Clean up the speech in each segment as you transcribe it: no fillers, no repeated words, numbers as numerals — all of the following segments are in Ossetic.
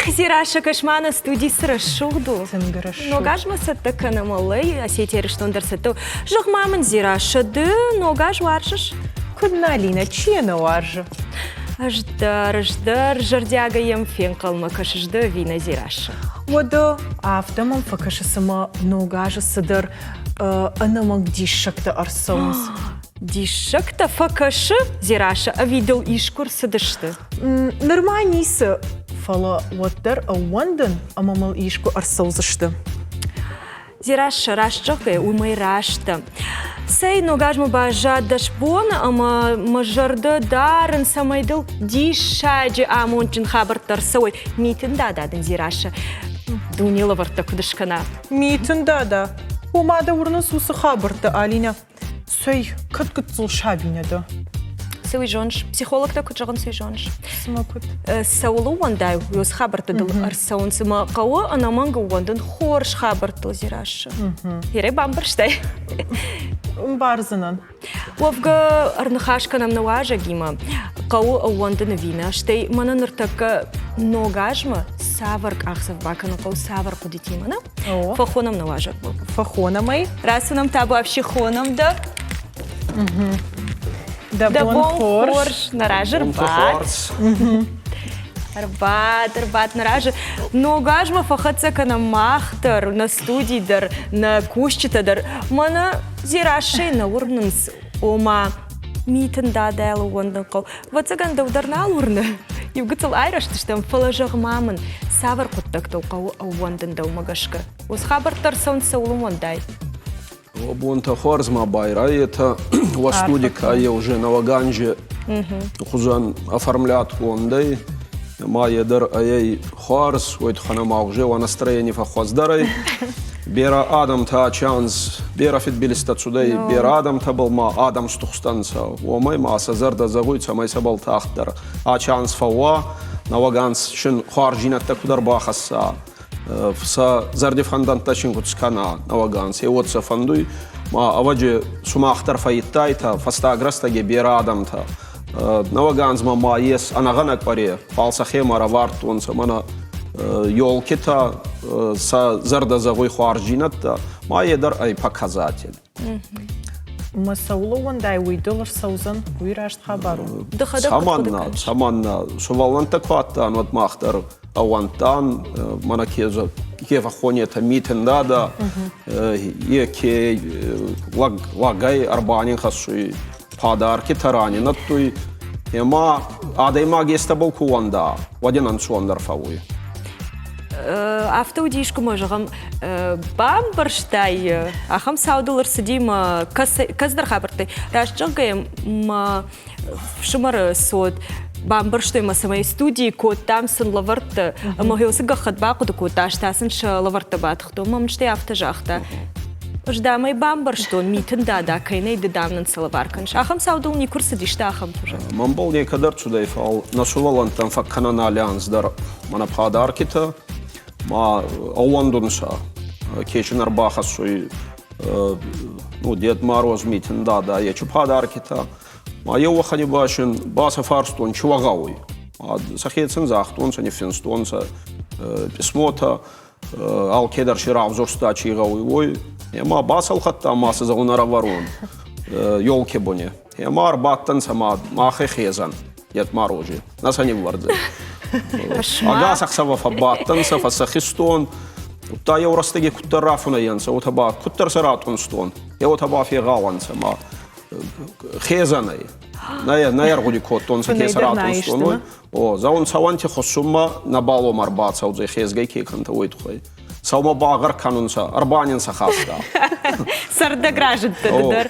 Дзерассӕ, кӕс-ма, нӕ студи цы рӕсугъд у. Тынг рӕсугъд. Ног азмӕ цӕттӕ кӕнӕм, Аллӕй, Осетия Ирыстон дӕр цӕттӕ у. Зӕгъ-ма мын, Дзерассӕ, ды ног аз уарзыс? Куыд нӕ, Алинӕ, чи йӕ нӕ уарзы? Ӕз дӕр, ӕз дӕр зӕрдиагӕй йӕм фенхъӕлмӕ кӕсыс ды ӕви нӕ, Дзерассӕ? Уӕдӕ афтӕ мӕм фӕкӕсы, цыма ног азы цыдӕр ӕнӕмӕнг диссӕгтӕ ӕрцӕуынц. Диссӕгтӕ фӕкӕсы, Дзерассӕ, ӕви дыл искуы рцыдысты? Нырма ницы, фӕлӕ уӕддӕр ӕууӕндын ӕмӕ мыл искуы ӕрцӕудзысты. Дзерассӕ, раст зӕгъгӕ, уымӕй раст дӕ. Цӕй, ног азмӕ баззад 10 боны ӕмӕ мӕ зӕрдӕ дарын, цӕмӕй дыл диссаджы амондджын хабӕрттӕ ӕрцӕуой. Митын дада дын, Дзерассӕ, дуне лӕвӕрттӕ куыд скӕна. Митын дада? Уымӕ дӕ уырнынц уыцы хабӕрттӕ, Алинӕ? Цӕй, кӕд гыццыл саби нӕ дӕ? Цы уый зоныс? Психологтӕ куыд зӕгъынц, уый зоныс? Цымӕ куыд? Цӕуыл ӕууӕндай, уыцы хабӕрттӕ дыл ӕрцӕуынц ӕмӕ хъӕуы ӕнӕмӕнг ӕууӕндын хорз хабӕрттыл, Дзерассӕ. Ерӕй бамбӕрстай? Ӕмбардзынӕн. Уӕвгӕ, ӕрныхас кӕнӕм нӕ уазӕгимӕ. Хъӕуы ӕууӕндын ӕви нӕ? Стӕй мӕнӕ ныртӕккӕ ног азмӕ цавӕр къахдзӕф бакӕнын хъӕуы, цавӕр хъуыдытимӕ, нӕ? Фӕхонӕм нӕ уазӕгмӕ. Фӕхонӕм ӕй. Рацунӕм табуафси хонӕм дӕ. Дӕ бон хорз. Нӕ разы рбад. Ӕрбад, ӕрбад нӕ разы. Ног азмӕ фӕхӕццӕ кӕнӕм мах дӕр, нӕ студи дӕр, нӕ кусджытӕ дӕр. Мӕнӕ Дзерассӕй нӕ уырнынц, ома митын дадӕлы ууӕндын хъӕуы. Ӕвӕццӕгӕн дӕу дӕр нал уырны. Иу гыццыл айрӕзтыстӕм, фӕлӕ зӕгъ-ма мын, цавӕр хъуыддӕгтыл хъӕуы ӕууӕндын дӕумӕ гӕсгӕ? Уыцы хабӕрттӕ ӕрцӕуынц цӕуыл ӕууӕндай? О бонтӕ хуарз ма байрайетӕ, уӕ студи ка еу нӕуӕг анзи хузӕн оформлятгондӕй, ма е дӕр ӕй хуарз, уой туххӕн ӕма уже уӕ настроени фӕххуӕздӕр ӕй. Берӕ адӕмтӕ ачи берӕ фидбилизтӕ цудӕй, берӕ адӕмтӕбӕл ма адӕм стухстӕнцӕ. Уомӕй ма сӕ зӕрдӕ зӕгъуй, цӕмӕй сӕбӕл тагъддӕр ачи анз фӕууа, нӕуӕг анз син хуарздзийнӕдтӕ куд ӕрбахӕсса, сӕ зӕрди фӕндӕнттӕ син куд скӕна нӕуӕг анз, е уод сӕ фӕндуй. Ма ӕвӕджи сумах дӕр фӕййидтайтӕ, фӕстаг рӕстӕги берӕ адӕмтӕ нӕуӕг анзмӕ ма ес ӕнӕгъӕнӕ къуӕре, фал сӕхемӕ равардтонцӕ мӕнӕ ёлкитӕ, сӕ зӕрдӕ зӕгъуй хуарздзийнӕдтӕ, ма е дӕр ӕй показатель. Ма цӕуыл ӕууӕндай, уый дыл ӕрцӕудзӕн, уый раст хабар у. Цӕмӕннӕ, цӕмӕннӕ, сувӕллӕнттӕ ку адтан, уӕд мах дӕр ӕууӕндтан, мӕнӕ ке, ке фӕххонетӕ митин дада, е ке лӕгӕй ӕрбанин хӕссуй подарки тарани надтуй, ӕма адӕймаг естӕбӕл ку уӕнда, уӕд ин ӕнцондӕр фӕууй. Афтӕ уыди искуы ма, зӕгъӕм, бамбӕрстай, ахӕм цау дыл ӕрцыди мӕ кӕцыдӕр хабӕрттӕй. Раст зӕгъгӕйӕ, мӕ фсымӕры цот бамбӕрстой мӕ, цӕмӕй студийы кодтам сын лӕвӕрттӕ, ӕмӕ уыцы гӕххӕтт бахъуыды кодта, ӕз та сын сӕ лӕвӕрттӕ батыхтон. Мӕм стӕй афтӕ загъта: Ӕз дам ӕй бамбӕрстон, митын дада кӕй нӕй, ды дам нын цы лӕвар кӕныс. Ахӕм цау дыл никуы рцыдис дӕ ахӕм хуызӕн? Мӕнбӕл некӕд ӕрцудӕй, фал нӕ сувӕллӕнттӕн фӕккӕнӕн альянс дӕр мӕнӕ подаркитӕ ма ӕууӕндунцӕ, ке син ӕрбахӕссуй ну, Дед Мороз, митин дада, ечи подаркитӕ. Ма еу уӕхӕни ба син ба сӕ фарстон, чи уӕ гъӕуй? Сӕхецӕн загътонцӕ, ниффинстонцӕ писмотӕ. Алкедӕр си равзурста, чи гъӕуй, уой. Ӕма бацӕлхӕдта ма сӕ зӕгъун ӕрӕвӕрун ёлке буни. Ӕма ӕрбадтӕнцӕ ма махе хезӕн Дед Морози. Нӕ сӕ ниввӕрдзӕй. Ӕгас ӕхсӕвӕ фӕббадтӕнцӕ, фӕссӕхистон. Удта еу рӕстӕги куддӕр рафунӕй ӕнцӕ, уотӕ ба куддӕр сӕ ратъунстон, уотӕ ба фегъал ӕнцӕ ма хезӕнӕй. Нӕ, нӕ ӕргъуди кодтонцӕ, ке сӕ ратъунстон, уой. О, зӕгъун, цӕуӕнти хуссунмӕ нӕбал уомӕ ӕрбацӕудзӕй, хезгӕй ке кӕнтӕ, уой туххӕй. Сӕумӕ багъӕр кӕнунцӕ, ӕрбанин сӕ хаста. Цӕрдӕг разындтӕ ды дӕр.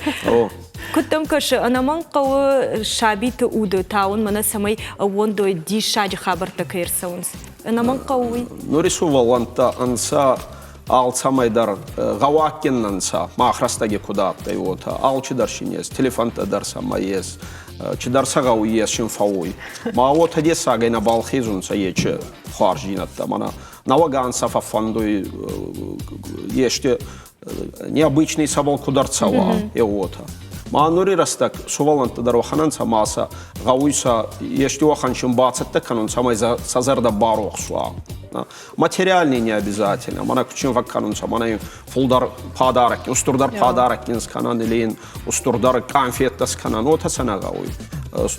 Куыд дӕм кӕсы, ӕнӕмӕнг хъӕуы сабиты уды тауын, мӕнӕ цӕмӕй ӕууӕндой диссаджы хабӕрттӕ кӕй ӕрцӕуынц? Ӕнӕмӕнг хъӕуы уый? Нури сувӕллӕнттӕ ӕнцӕ алцӕмӕй дӕр гъӕуаггин ӕнцӕ, мах рӕстӕги куд адтӕй, уотӕ. Алчидӕр син ес, телефонтӕ дӕр сӕмӕ ес, чидӕр сӕ гъӕуй ес син фӕууй. Ма уотӕ дессагӕй нӕбал хезунцӕ ечи хуарздзийнӕдтӕ. Мӕнӕ нӕуӕг ӕнцӕ фӕффӕндуй ести необычный цӕбӕл куд ӕрцӕуа, е уотӕ. Ма нури рӕстӕг сувӕллӕнттӕ дӕр уӕхӕн ӕнцӕ ма сӕ гъӕуй сӕ ести уӕхӕн син бацӕттӕ кӕнун, цӕмӕй сӕ зӕрдӕ барохс уа. Материальный не обязательно. Мана кучин фӕккӕнунцӕ, мана фулдӕр подарок, устурдӕр подарок скӕнӕн или ин устурдӕр конфеттӕ скӕнӕн, уотӕ сӕ нӕ гъӕуй.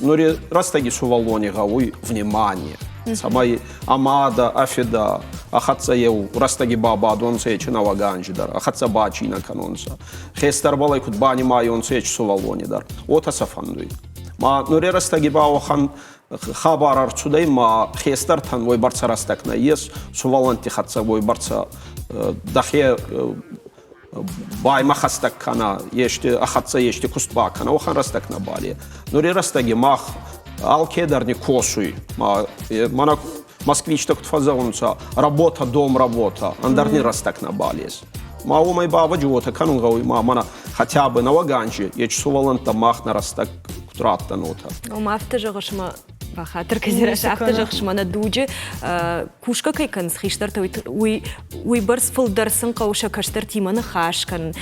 Нури рӕстӕги сувӕллони гъӕуй внимание, цӕмӕй ӕ мадӕ, ӕ фидӕ ӕ хӕццӕ еу рӕстӕги бабадонцӕ ечи нӕуӕг анзи дӕр, ӕ хӕццӕ бачийнӕ кӕнонцӕ. Хестӕрбӕл ӕй куд банимайонцӕ ечи сувӕллони дӕр, уотӕ сӕ фӕндуй. Ма нури рӕстӕги ба уӕхӕн хабар ӕрцудӕй ма хестӕртӕн уойбӕрцӕ рӕстӕг нӕййес, сувӕллӕнтти хӕццӕ уойбӕрцӕ дӕхе баймӕ хӕстӕг кӕна, ести хӕццӕ ести куст бакӕна, уӕхӕн рӕстӕг нӕбал е. Нури рӕстӕги мах алкедӕр ни косуй. Ма мӕнӕ москвичтӕ куд фӕззӕгъунцӕ, работа, дом, работа, ӕндӕр ни рӕстӕг нӕбал ес. Ма уомӕй бавӕджи уотӕ кӕнун гъӕуй, ма мӕнӕ хотя бы нӕуӕг анзи ечи сувӕллӕнттӕ мах нӕ рӕстӕг куд раттӕн, уотӕ. Ома афтӕ зӕгъыс, ма бахатыр кӕнӕ афтӕ зӕгъыс, мӕнӕ дуджы кусгӕ кӕй кӕнынц хистӕртӕ, уый уый бӕрц фылдӕр сын хъӕуы сӕ кӕстӕртимӕ ныхас кӕнын,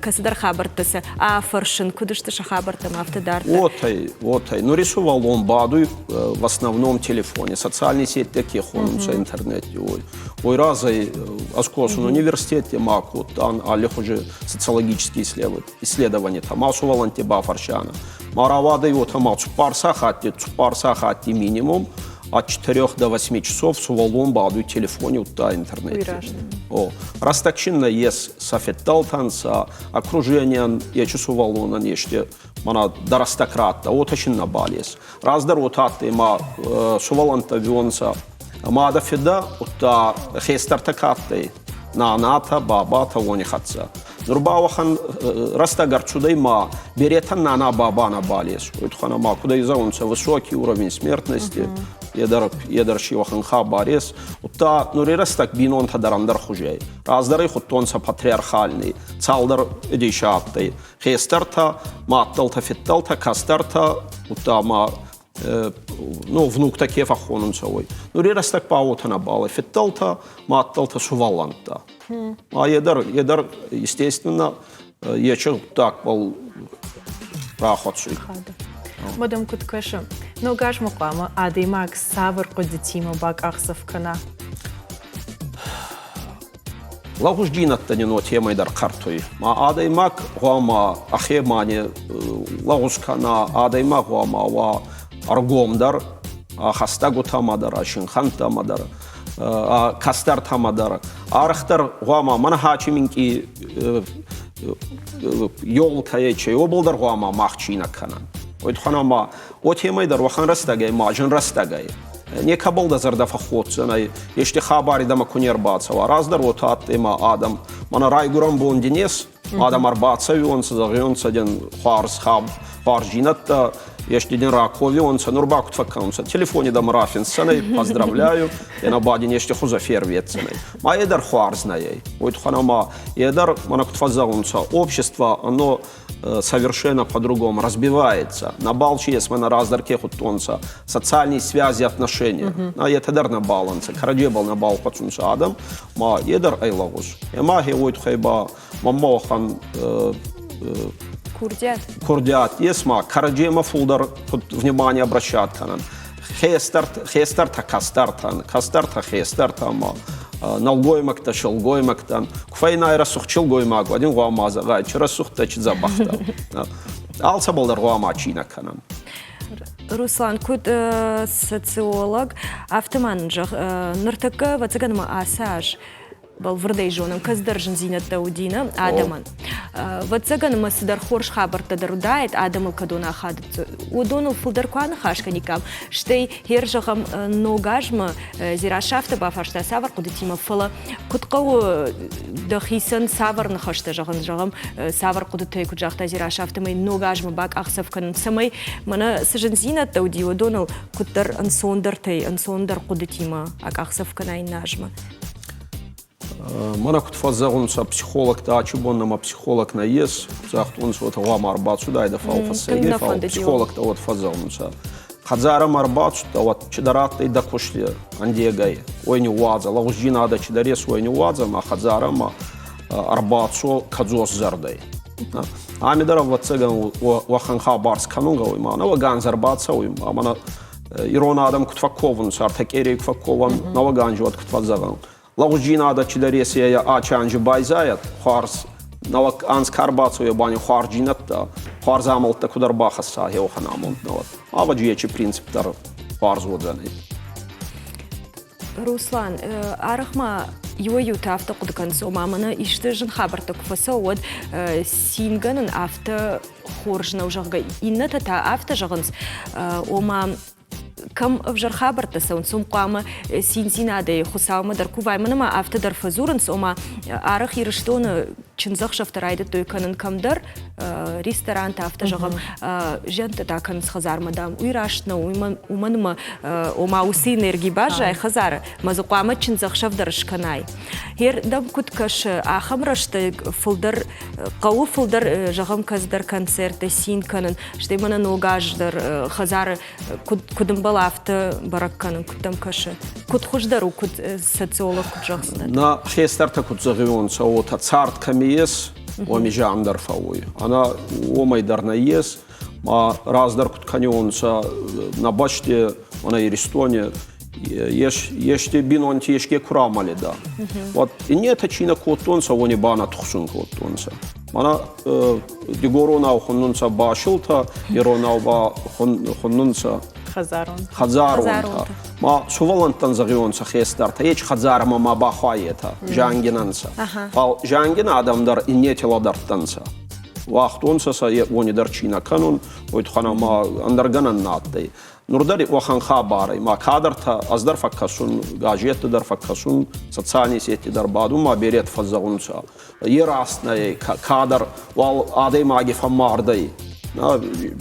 кӕцыдӕр хабӕрттӕ сӕ афӕрсын, куыд сты сӕ хабӕрттӕм, афтӕ дарддӕр. Уотӕй, уотӕй. Нури сувӕллон бадуй в основном телефоне, социальные сети ке хонунцӕ интернете, уой. Уой разӕй ӕз косун университете ма кодтан аллихузи социологические исследования, ма сувӕллӕнтти бафӕрсианӕ. Ма рауадӕй уотӕ ма 4 сахатти минимум от 4 до 8 часов сувӕллон бадуй телефони удта интернете. О, рӕстӕг син нӕййес сӕ феддӕлтӕн, сӕ окружениейӕн, ечи сувӕллонӕн ести мӕнӕ дӕ рӕстӕг радта, уотӕ син нӕбал ес. Раздӕр уотӕ адтӕй ма сувӕллӕнттӕ уионцӕ мадӕ фидӕ, удта хестӕртӕ ка адтӕй, нанатӕ, бабатӕ, уони хӕццӕ. Нур ба уӕхӕн рӕстӕг ӕрцудӕй ма беретӕн нана баба нӕбал ес. Уой туххӕн ӕма кудӕй зӕгъунцӕ, высокий уровень смертности, е дӕр си уӕхӕн хабар ес. Удта нури рӕстӕг бийнонтӕ дӕр ӕндӕр хузӕй. Раздӕр ӕй худтонцӕ патриархальный, цалдӕр эдиша адтӕй. Хестӕртӕ, мадтӕлтӕ, федтӕлтӕ, кӕстӕртӕ, удта ма ну, внуктӕ ке фӕххонунцӕ, уой. Нури рӕстӕг ба уотӕ нӕбал ӕй. Федтӕлтӕ, мадтӕлтӕ, сувӕллӕнттӕ. А е дӕр, естественно, ечи гъуддагбӕл рахуӕцуй. Мадам куыд кӕсы, ног азмӕ хъуамӕ адӕймаг цавӕр хъуыдытимӕ бакъахдзӕф кӕна? Лӕгъуздзийнӕдтӕ нин уотемӕй дӕр хъӕртуй. Ма адӕймаг гъуама ӕхе ма не лӕгъуз кӕна, адӕймаг гъуама уа ӕргомдӕр, хӕстӕгутӕмӕ дӕр, синхӕнттӕмӕ дӕр, кӕстӕртӕмӕ дӕр. Арӕхдӕр гъуама мӕнӕ хачи минкъий ёлкӕ ече, уобӕл дӕр гъуама мах цийнӕ кӕнӕн. Уой туххӕн ӕма уотемӕй дӕр уӕхӕн рӕстӕгӕй ма зин рӕстӕгӕй некӕбӕл дӕ зӕрдӕ фӕхходдзӕнӕй, ести хабари дӕмӕ ку не рбацӕуа. Раздӕр уотӕ адтӕй ма адӕм, мӕнӕ райгурӕн бон дин ес, адӕм ӕрбацӕуионцӕ, зӕгъионцӕ дин хуарз хуарззийнӕдтӕ, ести дин раковионцӕ, нур ба куд фӕккӕнунцӕ, телефони дӕмӕ рафинсдзӕнӕй, поздравляю, кенӕ ба дин ести хузӕ ферветдзӕнӕй. Ма е дӕр хуарз нӕй. Уой туххӕн ӕма е дӕр, мӕнӕ куд фӕззӕгъунцӕ, общество, оно совершенно по-другому разбивается. Нӕбал чи ес, мӕнӕ раздӕр ке худтонцӕ, социальные связи, отношения. А етӕ дӕр нӕбал ӕнцӕ, кӕрӕдзебӕл нӕбал хуӕцунцӕ адӕм, ма е дӕр ӕй лӕгъуз. Ӕма хе уой туххӕй ба мӕнмӕ уӕхӕн курдиат. Курдиат ес ма кӕрӕдземӕ фулдӕр внимание обращать кӕнӕн. Хестӕртӕ кӕстӕртӕн, кӕстӕртӕ хестӕртӕ ма нӕлгоймӕгтӕ силгоймӕгтӕн. Ку фӕйнай рӕсугъд силгоймаг, уӕд ин гъуама зӕгъай, чи рӕсугъдтӕ, чи дзӕбӕхтӕ. Алцӕбӕл дӕр гъуама цийнӕ кӕнӕн. Руслан, куыд социолог, афтӕ ма нын зӕгъ, ныртӕккӕ, ӕвӕццӕгӕн ма ацы аз бӕлвырдӕй зонӕм, кӕцыдӕр зындзинӕдтӕ уыди нӕ адӕмӕн. Ӕвӕццӕгӕн ӕмӕ цыдӕр хорз хабӕрттӕ дӕр уыдаид, адӕмыл кӕдон ахадыдтой, уыдоныл фылдӕр куы аныхас кӕниккам, стӕй хер зӕгъӕм, ног азмӕ Дзерассӕ афтӕ бафарста, цавӕр хъуыдытимӕ, фӕлӕ куыд хъӕуы дӕхицӕн цавӕр ныхӕстӕ зӕгъын, зӕгъӕм, цавӕр хъуыдытӕй, куыд загъта Дзерассӕ, афтӕмӕй ног азмӕ бакъахдзӕф кӕнын, цӕмӕй мӕнӕ цы зындзинӕдтӕ уыди, уыдоныл куыддӕр ӕнцондӕртӕй, ӕнцондӕр хъуыдытимӕ акъахдзӕф кӕна иннӕ азмӕ. Мӕнӕ куд фӕззӕгъунцӕ психологтӕ, ачи бон нӕмӕ психолог нӕййес, загътонцӕ, уотӕ гъуама ӕрбацудайдӕ, фал фӕссӕйгӕй, фал психологтӕ уӕд фӕззӕгъунцӕ. Хӕдзарӕмӕ ӕрбацудтӕ, уӕд чидӕр адтӕй дӕ кусти ӕндегӕй, уой ниууадзӕ, лӕгъуздзийнадӕ чидӕр ес, уой ниууадзӕ ма хӕдзарӕмӕ ӕрбацо кӕдзос зӕрдӕй. Ами дӕр, ӕвӕццӕгӕн, уӕхӕн хабар скӕнун гъӕуй ма нӕуӕг анз ӕрбацӕуй, ма мӕнӕ. Ирон адӕм куд фӕкковунцӕ, ӕртӕ къерей ку фӕкковӕн, нӕуӕг анзи уӕд куд фӕззӕгъӕн. Лӕгъуздзийнадӕ чидӕр ес, ачи анзи байзайӕд, хуарз нӕуӕг анз ка ӕрбацӕуй, ба хуарздзийнӕдтӕ, хуарз амӕлттӕ куд ӕрбахӕсса, еуӕхӕн амонд нӕуӕд. Ӕвӕдзи, ечи принцип дӕр хуарз уодзӕнӕй. Руслан, арӕх ма иуӕй-иутӕ афтӕ хъуыды кӕнынц, ома мӕнӕ исты зын хабӕрттӕ куы фӕцӕуы, уӕд цингӕнын афтӕ хорз нӕу, зӕгъгӕ. Иннӕтӕ та афтӕ зӕгъынц, ома кӕм ӕвзӕр хабӕрттӕ цӕуынц, уым хъуамӕ циндзинадӕй Хуыцаумӕ дӕр кувай. Мӕнӕ ма афтӕ дӕр фӕдзурынц, ома арӕх Ирыстоны чындзӕхсӕвтӕ райдыдтой кӕнын кӕмдӕр, ресторанты, афтӕ зӕгъӕм, зиӕнттӕ та кӕнынц хӕдзармӕ, дам, уый раст нӕу, уымӕн ӕмӕ ома уыцы энерги баззайы хӕдзары, мӕ дзы хъуамӕ чындзӕхсӕв дӕр скӕнай. Гъер дӕм куыд кӕсы, ахӕм рӕстӕг фылдӕр хъӕуы фылдӕр, зӕгъӕм, кӕцыдӕр концерттӕ цин кӕнын, стӕй мӕнӕ ног аз дӕр хӕдзары куыд ӕмбӕлы, афтӕ бӕрӕг кӕнын, куыд дӕм кӕсы? Куыд хуыздӕр у, куыд социолог куыд зӕгъдзынӕ? Нӕ хестӕртӕ куыд зӕгъионцӕ, уотӕ цард кӕми ес, уоми зиан дӕр фӕууй. Ӕнӕ уомӕй дӕр нӕййес. Ма раздӕр куд кӕниуонцӕ нӕ бӕсти, мӕнӕ Иристони, ес, ести бийнонти еске ку рамӕлидӕ, уӕд иннетӕ чи нӕ кодтонцӕ, уони ба нӕ тухсун кодтонцӕ. Мӕнӕ дигоронау хуннунцӕ басилтӕ, иронау ба хуннунцӕ хӕдзарон. Хӕдзаронтӕ. Ма сувӕллӕнттӕн зӕгъионцӕ хестӕртӕ, ечи хӕдзарӕмӕ ма бахуайетӕ, зиангин ӕнцӕ. Фал зиангин адӕм дӕр иннети лӕдӕрдтӕнцӕ. Уагътонцӕ сӕ, уони дӕр чи нӕ кӕнун, уой туххӕн ӕма ӕндӕр гӕнӕн нӕ адтӕй. Нур дӕр уӕхӕн хабарӕй ма кадӕртӕ ӕз дӕр фӕккӕсун, газетти дӕр фӕккӕсун, социальный сетти дӕр бадун, ма беретӕ фӕззӕгъунцӕ. Е раст нӕй, кадӕр уал адӕймаги фӕммардӕй.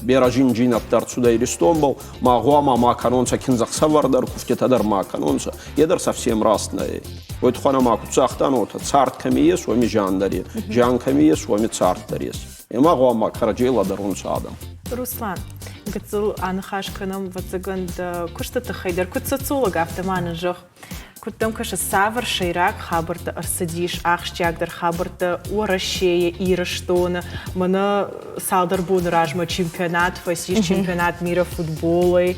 Берӕ зиндзийнӕдтӕ ӕрцудӕй Иристонбӕл, ма гъуама ма кӕнонцӕ киндзӕхсӕвӕр дӕр, куфтитӕ дӕр ма кӕнонцӕ. Е дӕр совсем раст нӕй. Уой туххӕн ма куд загътан, уотӕ цард кӕми ес, уоми зиан дӕр ес. Зиан кӕми ес, уоми цард дӕр ес. Ӕма гъуама кӕрӕдзей лӕдӕрунцӕ адӕм. Руслан, гыццыл аныхас кӕнӕм, ӕвӕццӕгӕн, дӕ куысты тыххӕй дӕр. Куыд социолог, афтӕ ма нын зӕгъ, куыд дӕм кӕсы, цавӕр сӕйраг хабӕрттӕ ӕрцыдис, ахсджиагдӕр хабӕрттӕ Уӕрӕсейы, Ирыстоны? Мӕнӕ цалдӕр боны размӕ чемпионат фӕцис, чемпионат мира футболӕй.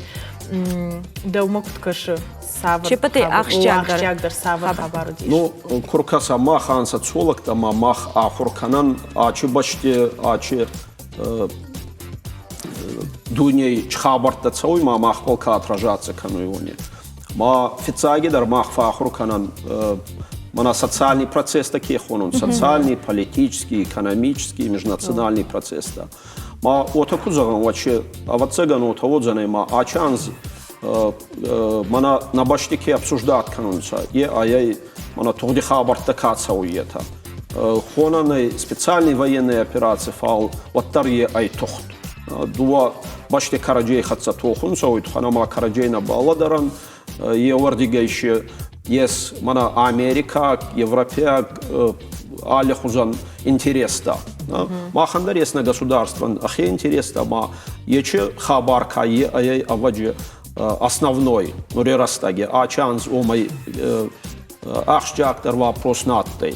Дӕумӕ куыд кӕсы, цавӕр Чеппӕтӕй ахсджиагдӕр цавӕр хабар уыдис? Ну, куы ркӕса махӕн социологтӕ ма мах ахуыр кӕнӕн ачы бӕсты, ачы дуней хабӕрттӕ цӕуй, ма махбӕл ка отражаться кӕнуй, уони. Ма фиццагидӕр мах фӕахур кӕнӕн мӕнӕ социальный процесстӕ ке хонун, социальный, политический, экономический, межнациональный процесстӕ. Ма уотӕ ку зӕгъӕн, уӕд ӕвӕццӕгӕн, уотӕ уодзӕнӕй, ма ачи анз мӕнӕ нӕ бӕсти ке обсуждать кӕнунцӕ, е айӕй мӕнӕ тугъди хабӕрттӕ ка цӕуй, етӕ. Хонӕн ӕй специальный военный операци, фал уӕддӕр е ӕй тухт. Дууӕ бӕсти кӕрӕдзей хӕццӕ тохунцӕ, уой туххӕн ӕма кӕрӕдзей нӕ балӕдӕрӕн. Еуӕрдигӕй си ес мӕнӕ америкаг, европейаг аллихузӕн интерестӕ. Махӕн дӕр ес нӕ государствӕн ӕхе интерестӕ, ма ечи хабар ка е ӕй, ӕвӕдзи, основной нури рӕстӕги ачи анз уомӕй ахсджиагдӕр вопрос нӕ адтӕй.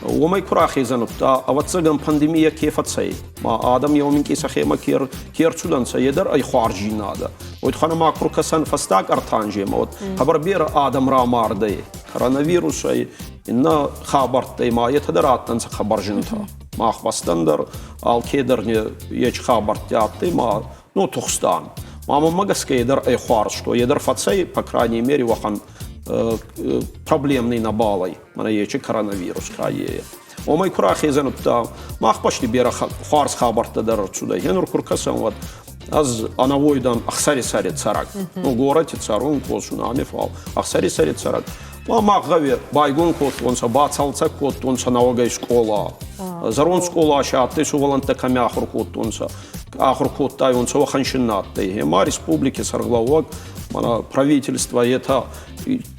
Уомӕй ку рахезӕн, удта, ӕвӕццӕгӕн, пандемийӕ ке фӕцӕй, ма адӕм еу минкъий сӕхемӕ ке рцудӕнцӕ, е дӕр ӕй хуарздзийнадӕ. Уой туххӕн ма ку ркӕсӕн фӕстаг ӕртӕ анземӕ, уӕд хъӕбӕр берӕ адӕм рамардӕй коронавирусӕй, иннӕ хабӕрттӕй ма етӕ дӕр адтӕнцӕ хъӕбӕр зинтӕ. Мах бӕстӕн дӕр алкедӕр не ечи хабӕрттӕ адтӕй, ма ну, тухстан. Ма мӕнмӕ гӕсгӕ е дӕр ӕй хуарз, што е дӕр фӕцӕй, по крайней мере, уӕхӕн проблемный нӕбал ӕй, мӕнӕ ечи коронавирус ка е. Уомӕй ку рахезӕн, удта мах бӕсти берӕ хуарз хабӕрттӕ дӕр ӕрцудӕй. Гьенур ку ркӕсӕн, уӕд ӕз ӕнӕуой дӕн Ӕхсӕрисӕри цӕрӕг. Ну, горӕти цӕрун, косун ами, фал Ӕхсӕрисӕри цӕрӕг. Ма мах гъӕуи байгон кодтонцӕ, бацалцӕг кодтонцӕ нӕуӕгӕй скъола. Зӕронд скъола си адтӕй, сувӕллӕнттӕ кӕми ахур кодтонцӕ, ахур кодтайонцӕ, уӕхӕн син нӕ адтӕй. Ӕма республики сӕргълӕууӕг, мӕнӕ правительство етӕ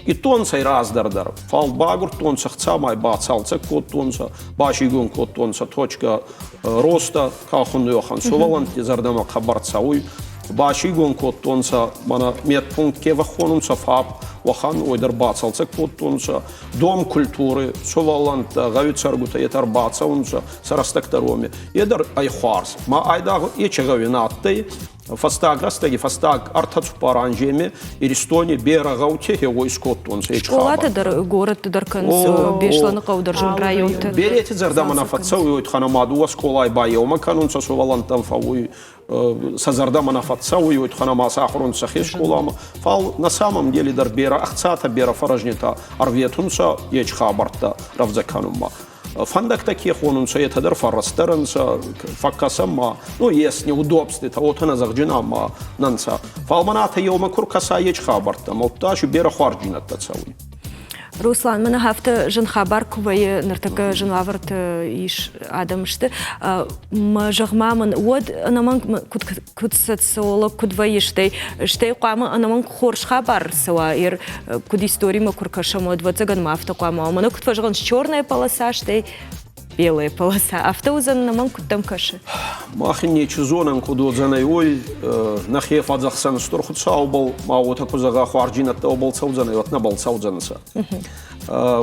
иттонцӕ раздӕр дӕр, фал багурдтонцӕ хцамӕй, бацалцӕг кодтонцӕ, басигон кодтонцӕ точка роста, ка хуннуй, уӕхӕн сувӕллӕнтти зӕрдӕмӕ хъӕбӕр цӕуй. Басигон кодтонцӕ, мӕнӕ медпункт ке фӕххонунцӕ ФАП, уӕхӕн уой дӕр бацалцӕг кодтонцӕ. Дом культуры, сувӕллӕнттӕ, гъӕуи цӕргутӕ етӕ ӕрбацӕунцӕ сӕ рӕстӕг дӕр уоми. Е дӕр ӕй хуарз. Ма айдагъ ечи гъӕуи нӕ адтӕй. Фӕстаг рӕстӕги, фӕстаг ӕртӕ-цуппар анземи Иристони берӕ гъӕути хеуой искодтонцӕ. Скъолатӕ дӕр, горӕтты дӕр кӕнынц, Беслӕныхъӕу дӕр зын районты. Берети зӕрдӕмӕ нӕ фӕццӕуй, уой туххӕн ӕма дууӕ скъолай байеумӕ кӕнунцӕ сувӕллӕнттӕн фӕууй сӕ зӕрдӕмӕ нӕ фӕццӕуй, уой туххӕн ӕма сӕ ахур сӕхе скъоламӕ. Фал на самом деле дӕр берӕ ӕхцатӕ, берӕ фӕрӕзнитӕ ӕрветунцӕ ечи хабӕрттӕ рӕвдзӕ кӕнунмӕ. Фӕндӕгтӕ ке хонунцӕ, етӕ дӕр фӕррастдӕр ӕнцӕ, фӕккӕсӕн ма, ну, ес неудобствитӕ, уотӕ нӕ зӕгъджинӕ ма нӕ нцӕ. Фал мӕнӕ атӕ еумӕ ку ркӕса ечи хабӕрттӕмӕ, удта си берӕ хуарзджийнӕдтӕ цӕуй. Руслан, мӕнӕ афтӕ зын хабар куы вӕййы, ныртӕккӕ зын уавӕрты ис адӕм сты, мӕ зӕгъ-ма мын, уӕд ӕнӕмӕнг куыд социолог куыд вӕййы, стӕй хъуамӕ ӕнӕмӕнг хорз хабар рцӕуа, куыд историмӕ куы ркӕсӕм, уӕд ӕвӕццӕгӕн ма афтӕ хъуамӕ уа. Мӕнӕ куыд фӕзӕгъынц, черная полоса, стӕй белая полоса. Афтӕ уыдзӕн, ӕнӕмӕнг куыд дӕм кӕсы? Мах ин нечи зонӕн, куд уодзӕнӕй, уой нӕхе фӕдзӕхсӕн Стур Хуцаубӕл, ма уотӕ ку зӕгъа, хуарджийнӕдтӕбӕл цӕудзӕнӕй, уӕд нӕбал цӕудзӕнцӕ.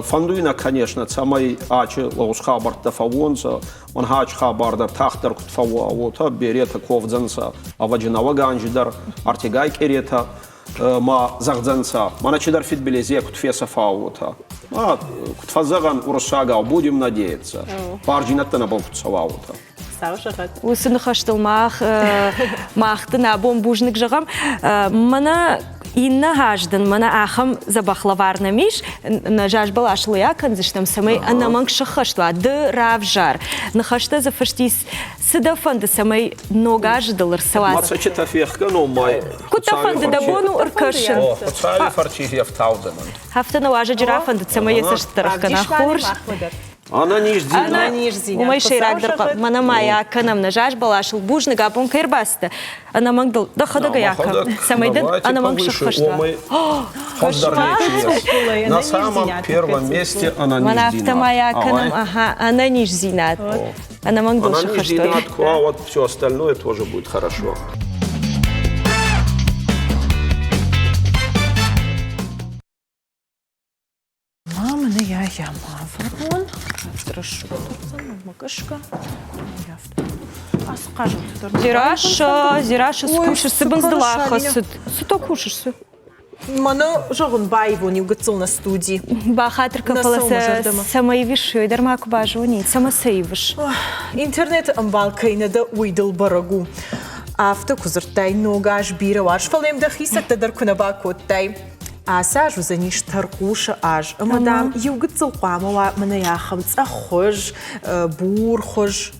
Фӕндуй нӕ, конечно, цӕмӕй ачи лӕгъуз хабӕрттӕ фӕууонцӕ, мӕн ачи хабар дӕр тагъддӕр куд фӕууа, уотӕ беретӕ ковдзӕнцӕ, ӕвӕджи нӕуӕг анзи дӕр ӕртигай къеретӕ ма зӕгъдзӕнцӕ, мӕнӕ чидӕр фидбилизи куд фесӕфа, уотӕ. Ма куд фӕззӕгъӕн уруссагау, будем надеяться. Барджинӕдтӕ нӕбал куд цӕуа, уотӕ. Уыцы ныхӕстыл мах дын абон бузныг зӕгъӕм. Мӕнӕ иннӕ аз дын мӕнӕ ахӕм дзӕбӕх лӕвар нӕм ис, нӕ заз бӕласыл ӕй акӕндзыстӕм, цӕмӕй ӕнӕмӕнг сыххӕст уа. Ды равзар. Ныхӕстӕ дзы фыст ис, цы дӕ фӕнды, цӕмӕй ног азы дыл ӕрцӕуа. Мацачытӕ фехгӕнон май. Куыд дӕ фӕнды, дӕ бон у ӕркӕсын. Хуыцауы фӕрцы ӕфтаудзӕнӕн. Афтӕ нӕ уазӕджы рафӕндыд, цӕмӕй йӕ цӕст дӕр ӕхгӕна. Хорз. Ӕнӕниздзинад. Уымӕй сӕйрагдӕр мӕнӕ ма йӕ акӕнӕм нӕ заз бӕласыл. Бузныг, абон кӕй ӕрбацыдтӕ. Ӕнӕмӕнг дыл дӕхӕдӕг ӕй акӕн, цӕмӕй дын ӕнӕмӕнг сӕххӕст уа. На самом первом месте Мӕнӕ афтӕ ма йӕ акӕнӕм, ага, ӕнӕниздзинад. Ӕнӕмӕнг дыл сӕххӕст уа. Вот все остальное тоже будет хорошо. Мама, ну я я маврон. Гӕсгӕ. Ацы хъазӕнты дӕр. Зираша, Зираша, цы кусыс, цы бындз дыл ахӕцыд? Цы то кусыс, цы? Мӕнӕ, зӕгъын, баивон иу гыццыл нӕ студи. Бахатыр кӕн, фӕлӕ сӕ цӕмӕ ивыс, уый дӕр ма куы базонин. Цӕмӕ сӕ ивыс? Интернеты ӕмбал кӕй нӕ дӕ, уый дыл бӕрӕг у. Афтӕ куы дзырдтай, ног аз бирӕ уарз, фӕлӕ йӕм дӕхи цӕттӕ дӕр куы нӕ бакодтай. Ацы аз уыдзӕнис тӕрхъусы аз, ӕмӕ, дам, иу гыццыл хъуамӕ уа мӕнӕ ахӕм цъӕххуыз, бурхуыз.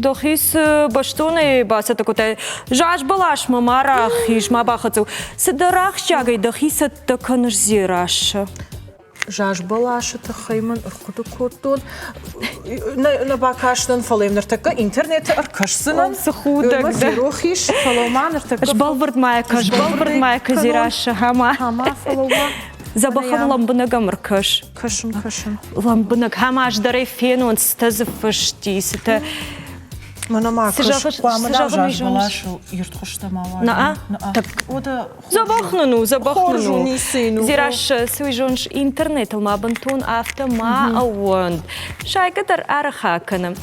Дӕхи цы бӕстонӕй бацӕттӕ кодтай? Заз бӕласмӕ ма рахиз, ма бахӕццӕ. Цыдӕр ахсджиагӕй дӕхи цӕттӕ кӕныс, Дзерассӕ. Заз бӕласы тыххӕй мын ӕрхъуыды кодтон. Нӕ бакастӕн, фӕлӕ йӕм ныртӕккӕ интернеты ӕркӕсдзынӕн. Цы худӕг дӕ. Ферох ис, фӕлӕ ма ныртӕккӕ... Сбӕлвырд ма йӕ кӕс, сбӕлвырд ма йӕ кӕс, Дзерассӕ, хӕма. Хӕма, фӕлӕ ма... Дзӕбӕхӕн лӕмбынӕг ӕм ӕркӕс. Кӕсын, кӕсын. Лӕмбынӕг, хӕма ӕз дӕр ӕй фенон, цытӕ дзы фысти, цытӕ... Мӕнӕ ма кӕс, хъуамӕ заз бӕласыл ирд хуызтӕ ма уа. Наа, так Дзӕбӕх нын у, дзӕбӕх нын у. Дзерассӕ, цы уый зоныс, интернетыл ма бынтон афтӕ ма ӕууӕнд. Сайгӕ дӕр арӕх акӕны.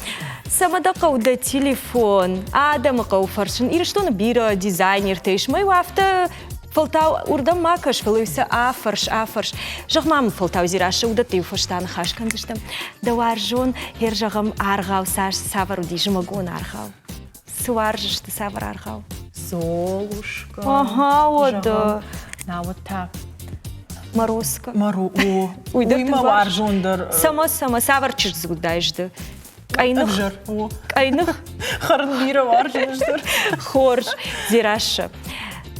Цӕмӕ дӕ хъӕуы дӕ телефон, адӕмы хъӕуы фӕрсын. Ирыстоны бирӕ дизайнертӕ ис, мӕ афтӕ фӕлтау уырдӕм ма кӕс, фӕлӕ сӕ афӕрс, афӕрс. Зӕгъ ма мын фӕлтау, Дзерассӕ, уыдӕттӕ-иу фӕстӕ ныхас кӕндзыстӕм. Дӕ уарзон, хер зӕгъӕм, аргъау цас цавӕр уыди зымӕгон аргъау? Цы уарзыс ды, цавӕр аргъау? Золушка. Ага, уӕдӕ. Науӕд та Морозко. Моро, о. Уый дӕр мӕ уарзондӕр. Цӕмӕ, цӕмӕ, цавӕр чызг уыдаис ды? Къӕйных. Ӕвзӕр, о. Къӕйных. Хӕрын бирӕ уарзын ӕз дӕр. Хорз, Дзерассӕ.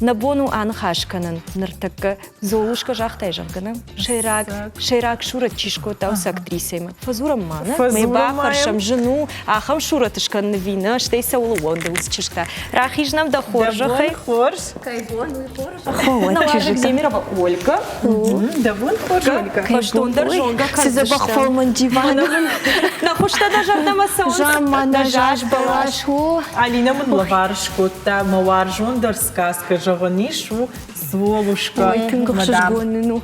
Нӕ бон у аныхас кӕнын ныртӕккӕ Золушка загътай, зӕгъгӕ, нӕ? Сӕйраг, сӕйраг сурӕт чи скодта, уыцы актрисӕимӕ. Фӕдзурӕм ма, нӕ? Мӕ бафӕрсӕм, зын у ахӕм сурӕт скӕныны ви нӕ, стӕй цӕуыл ууӕнды уыцы чызг та. Рахиз нӕм дӕ хорзӕхӕй. Хорз. Кӕй бон, уый хорз. Науазӕг Земирова Ольга. Дӕ бон хорз, Ольга. Бӕстондӕр зонгӕ Цы дзӕбӕх фӕлмӕн диван. Нӕ хуызтӕ дӕ зӕрдӕмӕ цӕуынц. Заммана заз бӕлас у. Алина мын лӕвар скодта мӕ уарзондӕр сказкӕ зӕгъын ис у Золушка. Ой, тынг ӕхсызгон нын у.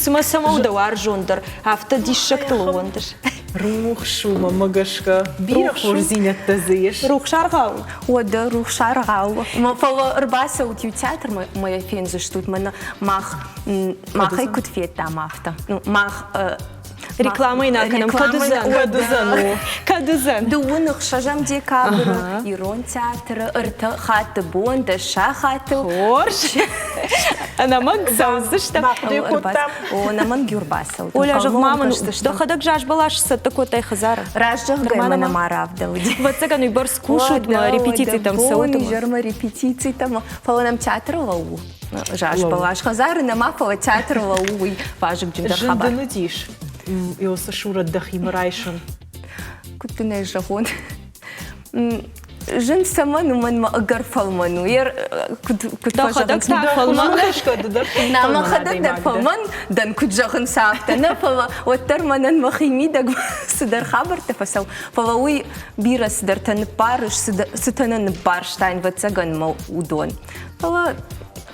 Цымӕ цӕмӕ у дӕ уарзондӕр? Афтӕ диссӕгтыл ӕууӕндыс. Рухс у, мӕнмӕ гӕсгӕ. Бирӕ хорздзинӕдтӕ дзы ис. Рухс аргъау? Уӕдӕ рухс аргъау. Фӕлӕ ӕрбацӕут иу театрмӕ мӕ йӕ фендзыстут. Мӕнӕ мах махӕй куыд федтам, афтӕ. Ну, мах Рекламӕйы нӕ кӕнӕм, кӕд уыдзӕн? Кӕд уыдзӕн, о. Кӕд уыдзӕн? Дыууын ӕхсӕзӕм декабры Ирон театры ӕртӕ хатты бон дӕс сахатыл. Хорз. Ӕнӕмӕнг цӕудзыстӕм. Бахъуыды кодтам. О, ӕнӕмӕнг иу ӕрбацӕут. Оля, зӕгъ-ма мын, дӕхӕдӕг зазбӕлас цӕттӕ кодтай хӕдзары? Раст зӕгъгӕ, мӕ нӕма равдӕлди. Ӕвӕццӕгӕн, уыйбӕрц кусут мӕ репетицитӕм цӕут. Изӕрмӕ репетицитӕм, фӕлӕ нӕм театры лӕууы. Зазбӕлас хӕдзары нӕма, фӕлӕ театры лӕууы уый вазыгджындӕр хабар. Зын дын уыдис уыцы сурӕт дӕхимӕ райсын? Куыд дын ӕй зӕгъон? Зын цӕмӕн у, мӕнмӕ ӕгӕр фӕлмӕн у. Куыд куыд Дӕхӕдӕг та фӕлмӕн? Нӕ, мӕхӕдӕг дӕр фӕлмӕн дӕн, куыд зӕгъынц, афтӕ нӕ, фӕлӕ уӕддӕр мӕнӕн мӕхи мидӕг цыдӕр хабӕрттӕ фӕцӕуы. Фӕлӕ уый бирӕ цыдӕртӕ ныббарыс, цытӕ нӕ ныббарста, ӕвӕццӕгӕн мӕ уыдон. Фӕлӕ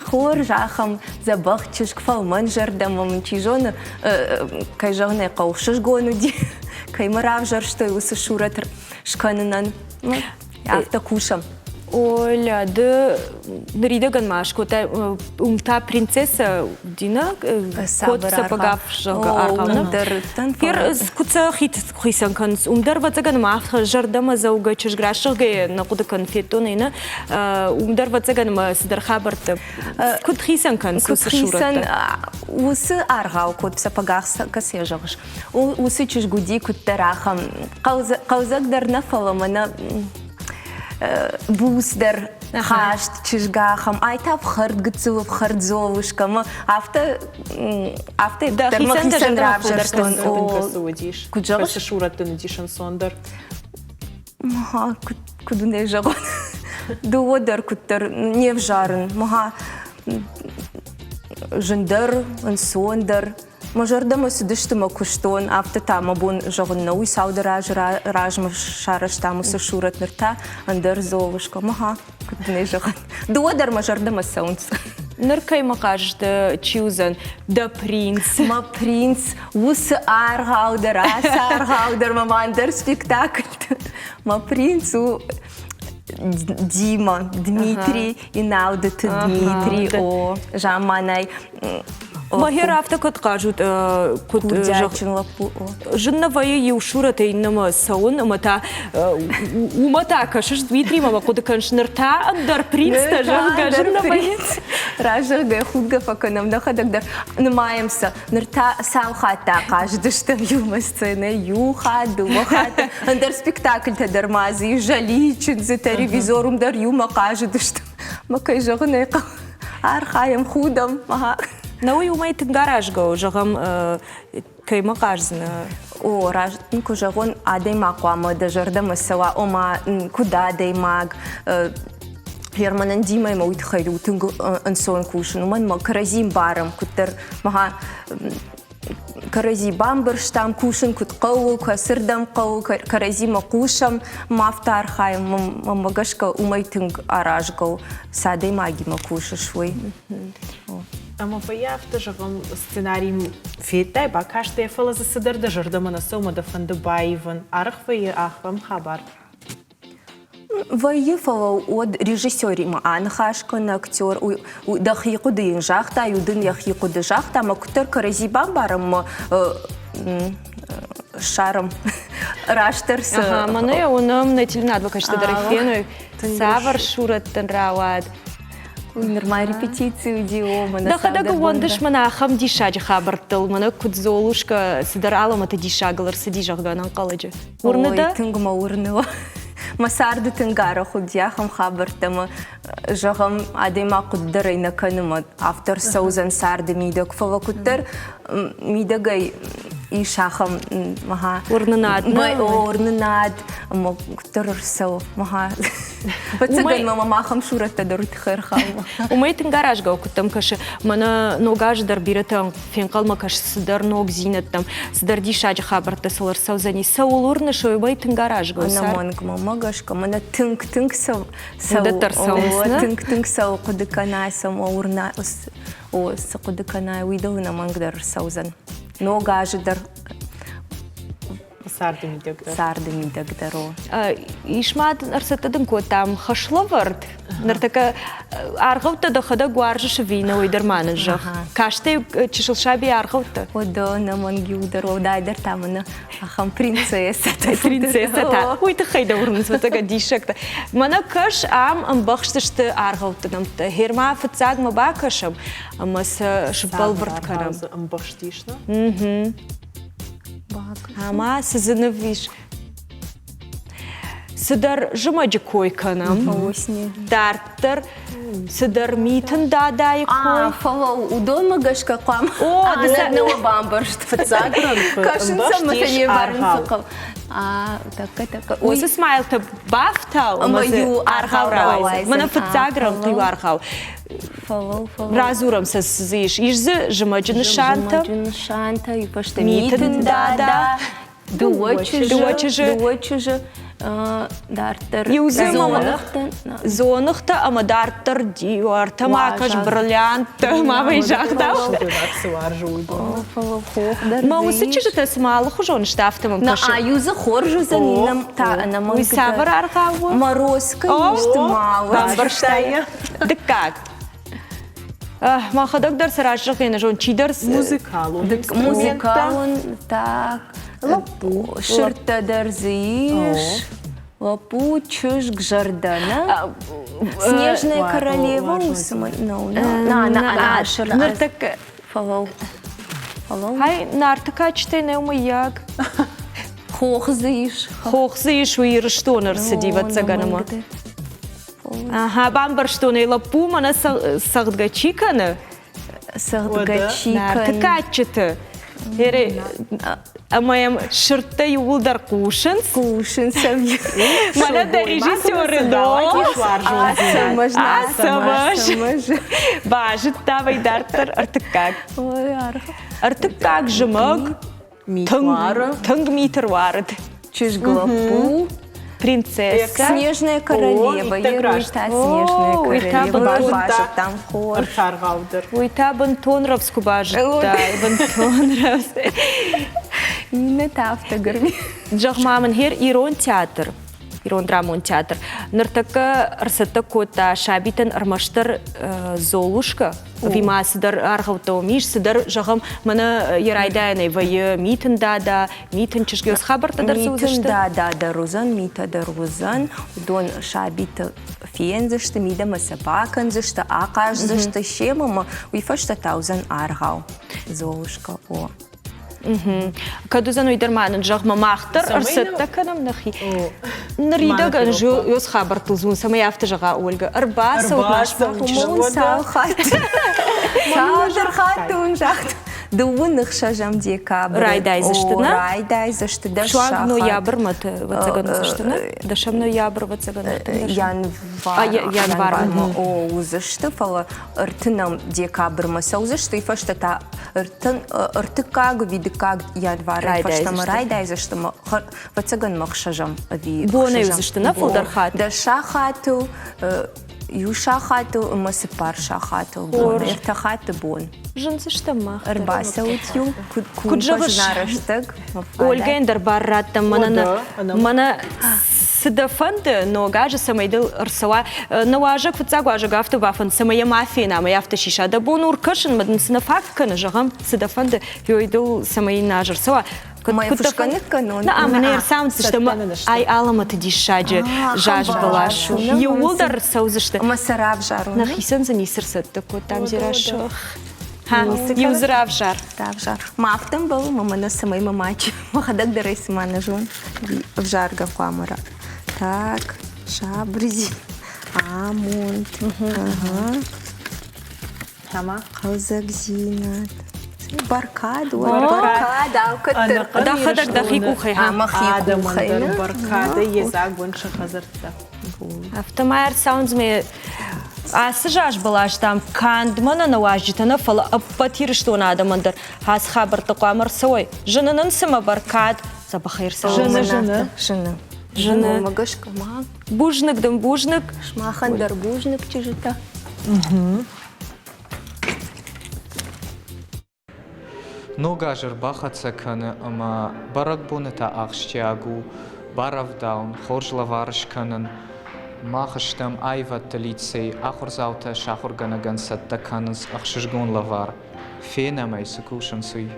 хорз ахӕм дзӕбӕх чызг, фӕлмӕн зӕрдӕ мӕм, чи зоны, кӕй зӕгъын ӕй хъӕуы, хсызгон уыди, кӕй мӕ равзӕрстой уыцы сурӕт скӕнынӕн. Афтӕ кусӕм. Оля, ды ныридӕгӕн ма скодтай, уым та принцесса Дина код сапогав зӕгъгӕ аргъау. Дӕр куыд сӕ хицӕн кӕнынц, уым дӕр ӕвӕццӕгӕн мах зӕрдӕмӕдзӕугӕ чызг рӕсугъдӕй нӕ хъуыды кӕн федтон ӕй нӕ, уым дӕр ӕвӕццӕгӕн ӕмӕ цыдӕр хабӕрттӕ куыд хицӕн кӕнынц уыцы сурӕттӕ? Уыцы аргъау код сапогах кӕцыйӕ зӕгъыс, уыцы чызг уыди куыддӕр ахӕм хъӕлдзӕг дӕр нӕ, фӕлӕ мӕнӕ буц дӕр хаст чызг ахӕм, ай та ӕфхӕрд гыццыл ӕфхӕрд Золушка ӕмӕ афтӕ афтӕ дӕр мӕхицӕн равзӕрстон. Куыд зӕгъыс? Цы сурӕт дын уыдис ӕнцондӕр? Мага, куыд уын ӕй зӕгъон? Дыууӕ дӕр куыддӕр не взарын. Мага, зындӕр, ӕнцондӕр. Мӕ зӕрдӕмӕ цыдысты мӕ куыстон, афтӕ та мӕ бон зӕгъын нӕ, уый цалдӕр азы размӕ сарӕзтам уыцы сурӕт, ныр та ӕндӕр Золушка. Мага, куыд дын ӕй зӕгъын. Дыууӕ дӕр мӕ зӕрдӕмӕ цӕуынц. Ныр кӕй мӕ хъазты чи уыдзӕн? Дӕ принц. Мӕ принц, уыцы аргъау дӕр, ацы аргъау дӕр, мӕ ма ӕндӕр спектакльты. Мӕ принц у Дима, Дмитрий, Иналдыты Дмитрий, о, заманай. Махер афтӕ куыд хъазут, куыд Курдиатджын лӕппу. Зын нӕ вӕййы иу сурӕтӕй иннӕмӕ цӕуын ӕмӕ та уымӕ та кӕсыс Дмитримӕ ӕмӕ хъуыды кӕныс, ныр та ӕндӕр принцтӕ, зӕгъгӕ, зын нӕ вӕййы. Разӕггӕ худгӕ фӕкӕнӕм нӕхӕдӕг дӕр нымайӕм сӕ. Ныр та цал хатты ахъазыдыстӕм иумӕ сценӕ, иу хатт, дыууӕ хатты. Ӕндӕр спектакльтӕ дӕр ма дзы ис, Жали, чындзытӕ, ревизор, уым дӕр иумӕ хъазыдыстӕм. Мӕ кӕй зӕгъын ӕй хъӕуы, архайӕм, худӕм. Нӕ уый уымӕй тынг аразгӕ у, зӕгъӕм, кӕй мӕ хъаздзынӕ? О, раст куы зӕгъон, адӕймаг хъуамӕ дӕ зӕрдӕмӕ цӕуа, ома куыд адӕймаг, Германӕн Димӕимӕ уый тыххӕй у тынг ӕнцон кусын, уымӕн ӕмӕ кӕрӕдзи мбарӕм, куыддӕр мӕ кӕрӕдзи бамбӕрстам, кусын куыд хъӕуы, кӕцырдӕм хъӕуы, кӕрӕдзимӕ хъусӕм, ма афтӕ архайӕм, мӕнмӕ гӕсгӕ уымӕй тынг аразгӕ у, цы адӕймагимӕ кусыс, уый. Ӕмӕ вӕййы афтӕ, зӕгъӕм, сценарий федтай, бакастӕй, фӕлӕ дзы цыдӕр дӕ зӕрдӕмӕ нӕ цӕуы ӕмӕ дӕ фӕнды баивын. Арӕх вӕййы ахӕм хабар? Вӕййы, фӕлӕ уӕд режиссеримӕ аныхас кӕны актер, дӕхи хъуыды йын загъта, иу дын йӕхи хъуыды загъта, ӕмӕ куыддӕр кӕрӕдзи бамбарӕм ӕмӕ ссарӕм растдӕр цы. Мӕнӕ йӕ уынӕм нӕ теленадвы кӕсты дӕр феной, цавӕр сурӕт дын рауад. Уый нырма репетици уыди, о, мӕнӕ Дӕхӕдӕг ӕууӕндыс мӕнӕ ахӕм диссаджы хабӕрттыл, мӕнӕ куыд Золушка цыдӕр алӕмӕты диссагыл ӕрцыди, зӕгъгӕ, ӕнӕнхъӕлӕджы. Уырны дӕ? Тынг мӕ уырны. Мӕ царды тынг арӕх уыди ахӕм хабӕрттӕ ӕмӕ, зӕгъӕм, адӕймаг хъуыды дӕр ӕй нӕ кӕны мӕ автор цӕудзӕн царды мидӕг, фӕлӕ куыддӕр мидӕгӕй ис ахӕм уырнынад. Уырнынад ӕмӕ куыддӕр ӕрцӕуы. Ӕвӕццӕгӕн мӕм ахӕм сурӕттӕ дӕр уый тыххӕй ӕрхауы. Уымӕй тынг аразгӕ у, куыд дӕм кӕсы. Мӕнӕ ног азы дӕр бирӕтӕ фенхъӕлмӕ кӕсы цыдӕр ногдзинӕдтӕм, цыдӕр диссаджы хабӕрттӕ сыл ӕрцӕудзӕни. Цӕуыл уырныс, уымӕй тынг аразгӕ у. Ӕнӕмӕнг мӕмӕ гӕсгӕ, мӕнӕ тынг-тынг Уыдӕттӕ ӕрцӕуынц, нӕ? Тынг-тынг цӕуыл хъуыды кӕнай, цӕмӕ уырна, о, цы хъуыды кӕнай, уый дыл ӕнӕмӕнг дӕр ӕрцӕудзӕн. Ног азы дӕр. Царды мидӕг дӕр. Царды мидӕг дӕр, о. Ис ма ӕрцӕттӕ дын кодтам хӕслӕвӕрд. Ныртӕккӕ аргъӕуттӕ дӕхӕдӕг уарзыс ӕви нӕ, уый дӕр ма нын зӕгъ. Кастӕй чысыл саби аргъӕуттӕ? Уыдон ӕнӕмӕнг-иу дӕр, уӕлдайдӕр та мӕнӕ ахӕм принцессӕтӕ. Принцессӕтӕ. Уый тыххӕй дӕ уырнынц, ӕвӕццӕгӕн, диссӕгтӕ. Мӕнӕ кӕс, ам ӕмбӕхстысты аргъӕутты нӕмттӕ. Гъер-ма фыццагмӕ бакӕсӕм ӕмӕ сӕ сбӕлвырд кӕнӕм. Ӕмбӕхст ис, нӕ? Ӕмӕ цы дзы ныв ис? Цыдӕр зымӕджы кой кӕнӕм. Дарддӕр цыдӕр митын дадайы кой. Фӕлӕ уыдонмӕ гӕсгӕ хъуамӕ О, ды сӕ нӕ бамбӕрст. Фыццаг рӕнхъы Кӕсын сӕм ӕмбӕхст сӕ ис не мбарын аргъау. цы хъӕуы. Тӕккӕ, тӕккӕ. Уыцы смайлтӕ бафтау ӕмӕ дзы иу аргъау аргъау рауайдзӕн. Мӕнӕ рауайдзӕн. фыццаг рӕнхъ иу аргъау. Фӕлӕу, фӕлӕу. Радзурӕм сӕ цы дзы ис. Ис дзы зымӕджы нысантӕ. Зымӕджы нысантӕ, и фӕстӕ Митын митын дада. дада, дыууӕ чызджы, Дыууӕ чызджы. Дыууӕ чызджы дарддӕр Иу дзы дзоныгътӕ. Дзоныгътӕ ӕмӕ дарддӕр ӕртӕ ма кӕс бриллианттӕ ма вӕй загъта. Цы уарзы уыдон. Фӕлӕ хох дӕр Мӕ уыцы чызджытӕ цыма алыхуызон сты, афтӕ мӕм На кӕсы. аю дзы хорз уыдзӕн, иннӕм та ӕнӕмӕнг. Уый цавӕр аргъау у? Морозко исты ма у. Бамбӕрстай. Дыккаг. Мӕхӕдӕг дӕр сӕ раззӕгъ не зон, чидӕр Музыкалон. Музыкалон, так. Лӕппу. Сырдтӕ дӕр дзы ис. Лӕппу, чызг, зӕрдӕ, нӕ? Снежная королева уыцы на на на Ныртӕккӕ Фӕлӕу. Фӕлӕу. Хай, Нарты кадджытӕй нӕу мыййаг. Хох дзы ис. Хох дзы ис, уый Ирыстоны ӕрцыди, ӕвӕццӕгӕн ӕмӕ. Ага, бамбӕрстон ӕй, лӕппу мӕнӕ цӕгъдгӕ чи кӕны? Цӕгъдгӕ чи кӕны? Нарты кадджыты. Ӕмӕ йӕм сырдтӕ иууылдӕр хъусынц. Хъусынц ӕм. Мӕнӕ дӕ режиссеры ном. Ацӕмӕз. Базыдта вӕй дарддӕр ӕртыккаг. Ӕртыккаг зымӕг Тынг мит ӕруарыд. Чызг лӕппу. Принцесса. Снежная королева. Уый та Снежная королева. Базыдтам хорз. Ӕртаргъау дӕр. Уый та бынтон рӕвдз куы базыдтай. Бынтон рӕвдз. Иннӕ та афтӕ гырми. Зӕгъ-ма мын, хер ирон театр, ирон драмон театр ныртӕккӕ ӕрцӕттӕ кодта сабитӕн ӕрмӕстдӕр Золушка Ӕви ма цыдӕр аргъӕуттӕ уым ис, цыдӕр, зӕгъӕм, мӕнӕ йӕ райдайӕнӕй вӕййы Митын дада, Митын чызг, цы хабӕрттӕ дӕр дзы уыдзысты? Митын дада дӕр уыдзӕн, Митӕ дӕр уыдзӕн. Уыдон сабиты фендзысты, мидӕмӕ сӕ бакӕндзысты, ахъаздзысты семӕ ӕмӕ уый фӕстӕ та уыдзӕн аргъау Золушка, о. Кӕд уыдзӕн уый дӕр ма нын зӕгъ, мӕ мах дӕр ӕрцӕттӕ кӕнӕм нӕхи. Ныридӕгӕн ёс хабӕрттыл дзурын, цӕмӕй афтӕ зӕгъа Ольга. Ӕрбацӕут наш Уымӕн цал хатты? Цалдӕр хатты уын загъта. Дыууын ӕхсӕзӕм декабры. Райдайдзысты, нӕ? Райдайдзысты дӕс Суанг сахат. ноябрмӕ ӕвӕццӕгӕн уыдзысты, нӕ? Дӕсӕм ноябрь ӕвӕццӕгӕн. Январмӕ уыдзысты, фӕлӕ ӕртынӕм декабрмӕ цӕудзысты, фӕстӕ та ӕртыккаг ӕви дыккаг январы фӕстӕмӕ райдайдзысты, ӕвӕццӕгӕн ма ӕхсӕзӕм ӕви Бонӕй уыдзысты, нӕ фылдӕр хатт? Дӕс сахатыл, иу сахатыл ӕмӕ цыппар сахатыл бон, ӕртӕ хатты бон. Зындзыстӕм мах. Ӕрбацӕут-иу, куыд зӕгъыс, рӕстӕг. Ольгӕйӕн дӕр бар раттӕм, мӕнӕ цы дӕ фӕнды ног азы, цӕмӕй дыл ӕрцӕуа. Нӕ уазӕг, фыццаг уазӕг афтӕ бафӕнд, цӕмӕй йӕ ма фена, ӕмӕ афтӕ сиса. Дӕ бон у ркӕсын, мӕ дын цы нӕ фаг кӕны, зӕгъӕм, цы дӕ фӕнды, ёй дыл цӕмӕй иннӕ аз ӕрцӕуа. Куыд фысгӕ ныккӕнон? Нӕ, ӕмӕ нӕ ӕрцауындзысты ӕмӕ ай алӕмӕты диссаджы заз бӕлас у. Иууылдӕр ӕрцӕудзысты. Ӕмӕ сӕ равзарон. Нӕхицӕн дзы ницы рцӕттӕ кодтам, Зерашох. Иу дзы равзар. Равзар. Ма афтӕ ӕмбӕлы, мӕ мӕнӕ цӕмӕй мӕ мачи. Мӕхӕдӕг дӕр ӕй цыма нӕ зон. Ӕвзаргӕ хъуамӕ ра. Так, сабырдзи, амонд. Ага. Ӕма? Хъӕлдзӕгдзинад. Бӕркад, бӕркад, алкӕддӕр. Дӕхӕдӕг дӕхи къухӕй. Мӕхи къухӕй. Бӕркадӕй йедзаг уӕнт сӕ хӕдзӕрттӕ. Афтӕ ма ӕрцӕуынц ацы заз бӕлас, дам, канд мӕнӕ нӕ уазджытӕ нӕ, фӕлӕ ӕппӕт Ирыстоны адӕмӕн дӕр ацы хабӕрттӕ хъуамӕ ӕрцӕуой. Зыны нын цымӕ бӕркад дзӕбӕхӕй ӕрцӕуы. Зыны, зыны. Зыны. Зыны. Уымӕ гӕсгӕ ма. Бузныг дын, бузныг. Сымахӕн дӕр бузныг, чызджытӕ. Ног аз ӕрбахӕццӕ кӕны ӕмӕ бӕрӕгбоны та ахсджиаг у барӕвдауын, хорз лӕвар скӕнын. Мах стӕм аивӕдты лицей, ахуырдзаутӕ сӕ ахуыргӕнӕгӕн цӕттӕ кӕнынц ӕхсызгон лӕвар. Фенӕм ӕй, цы кусынц, уый.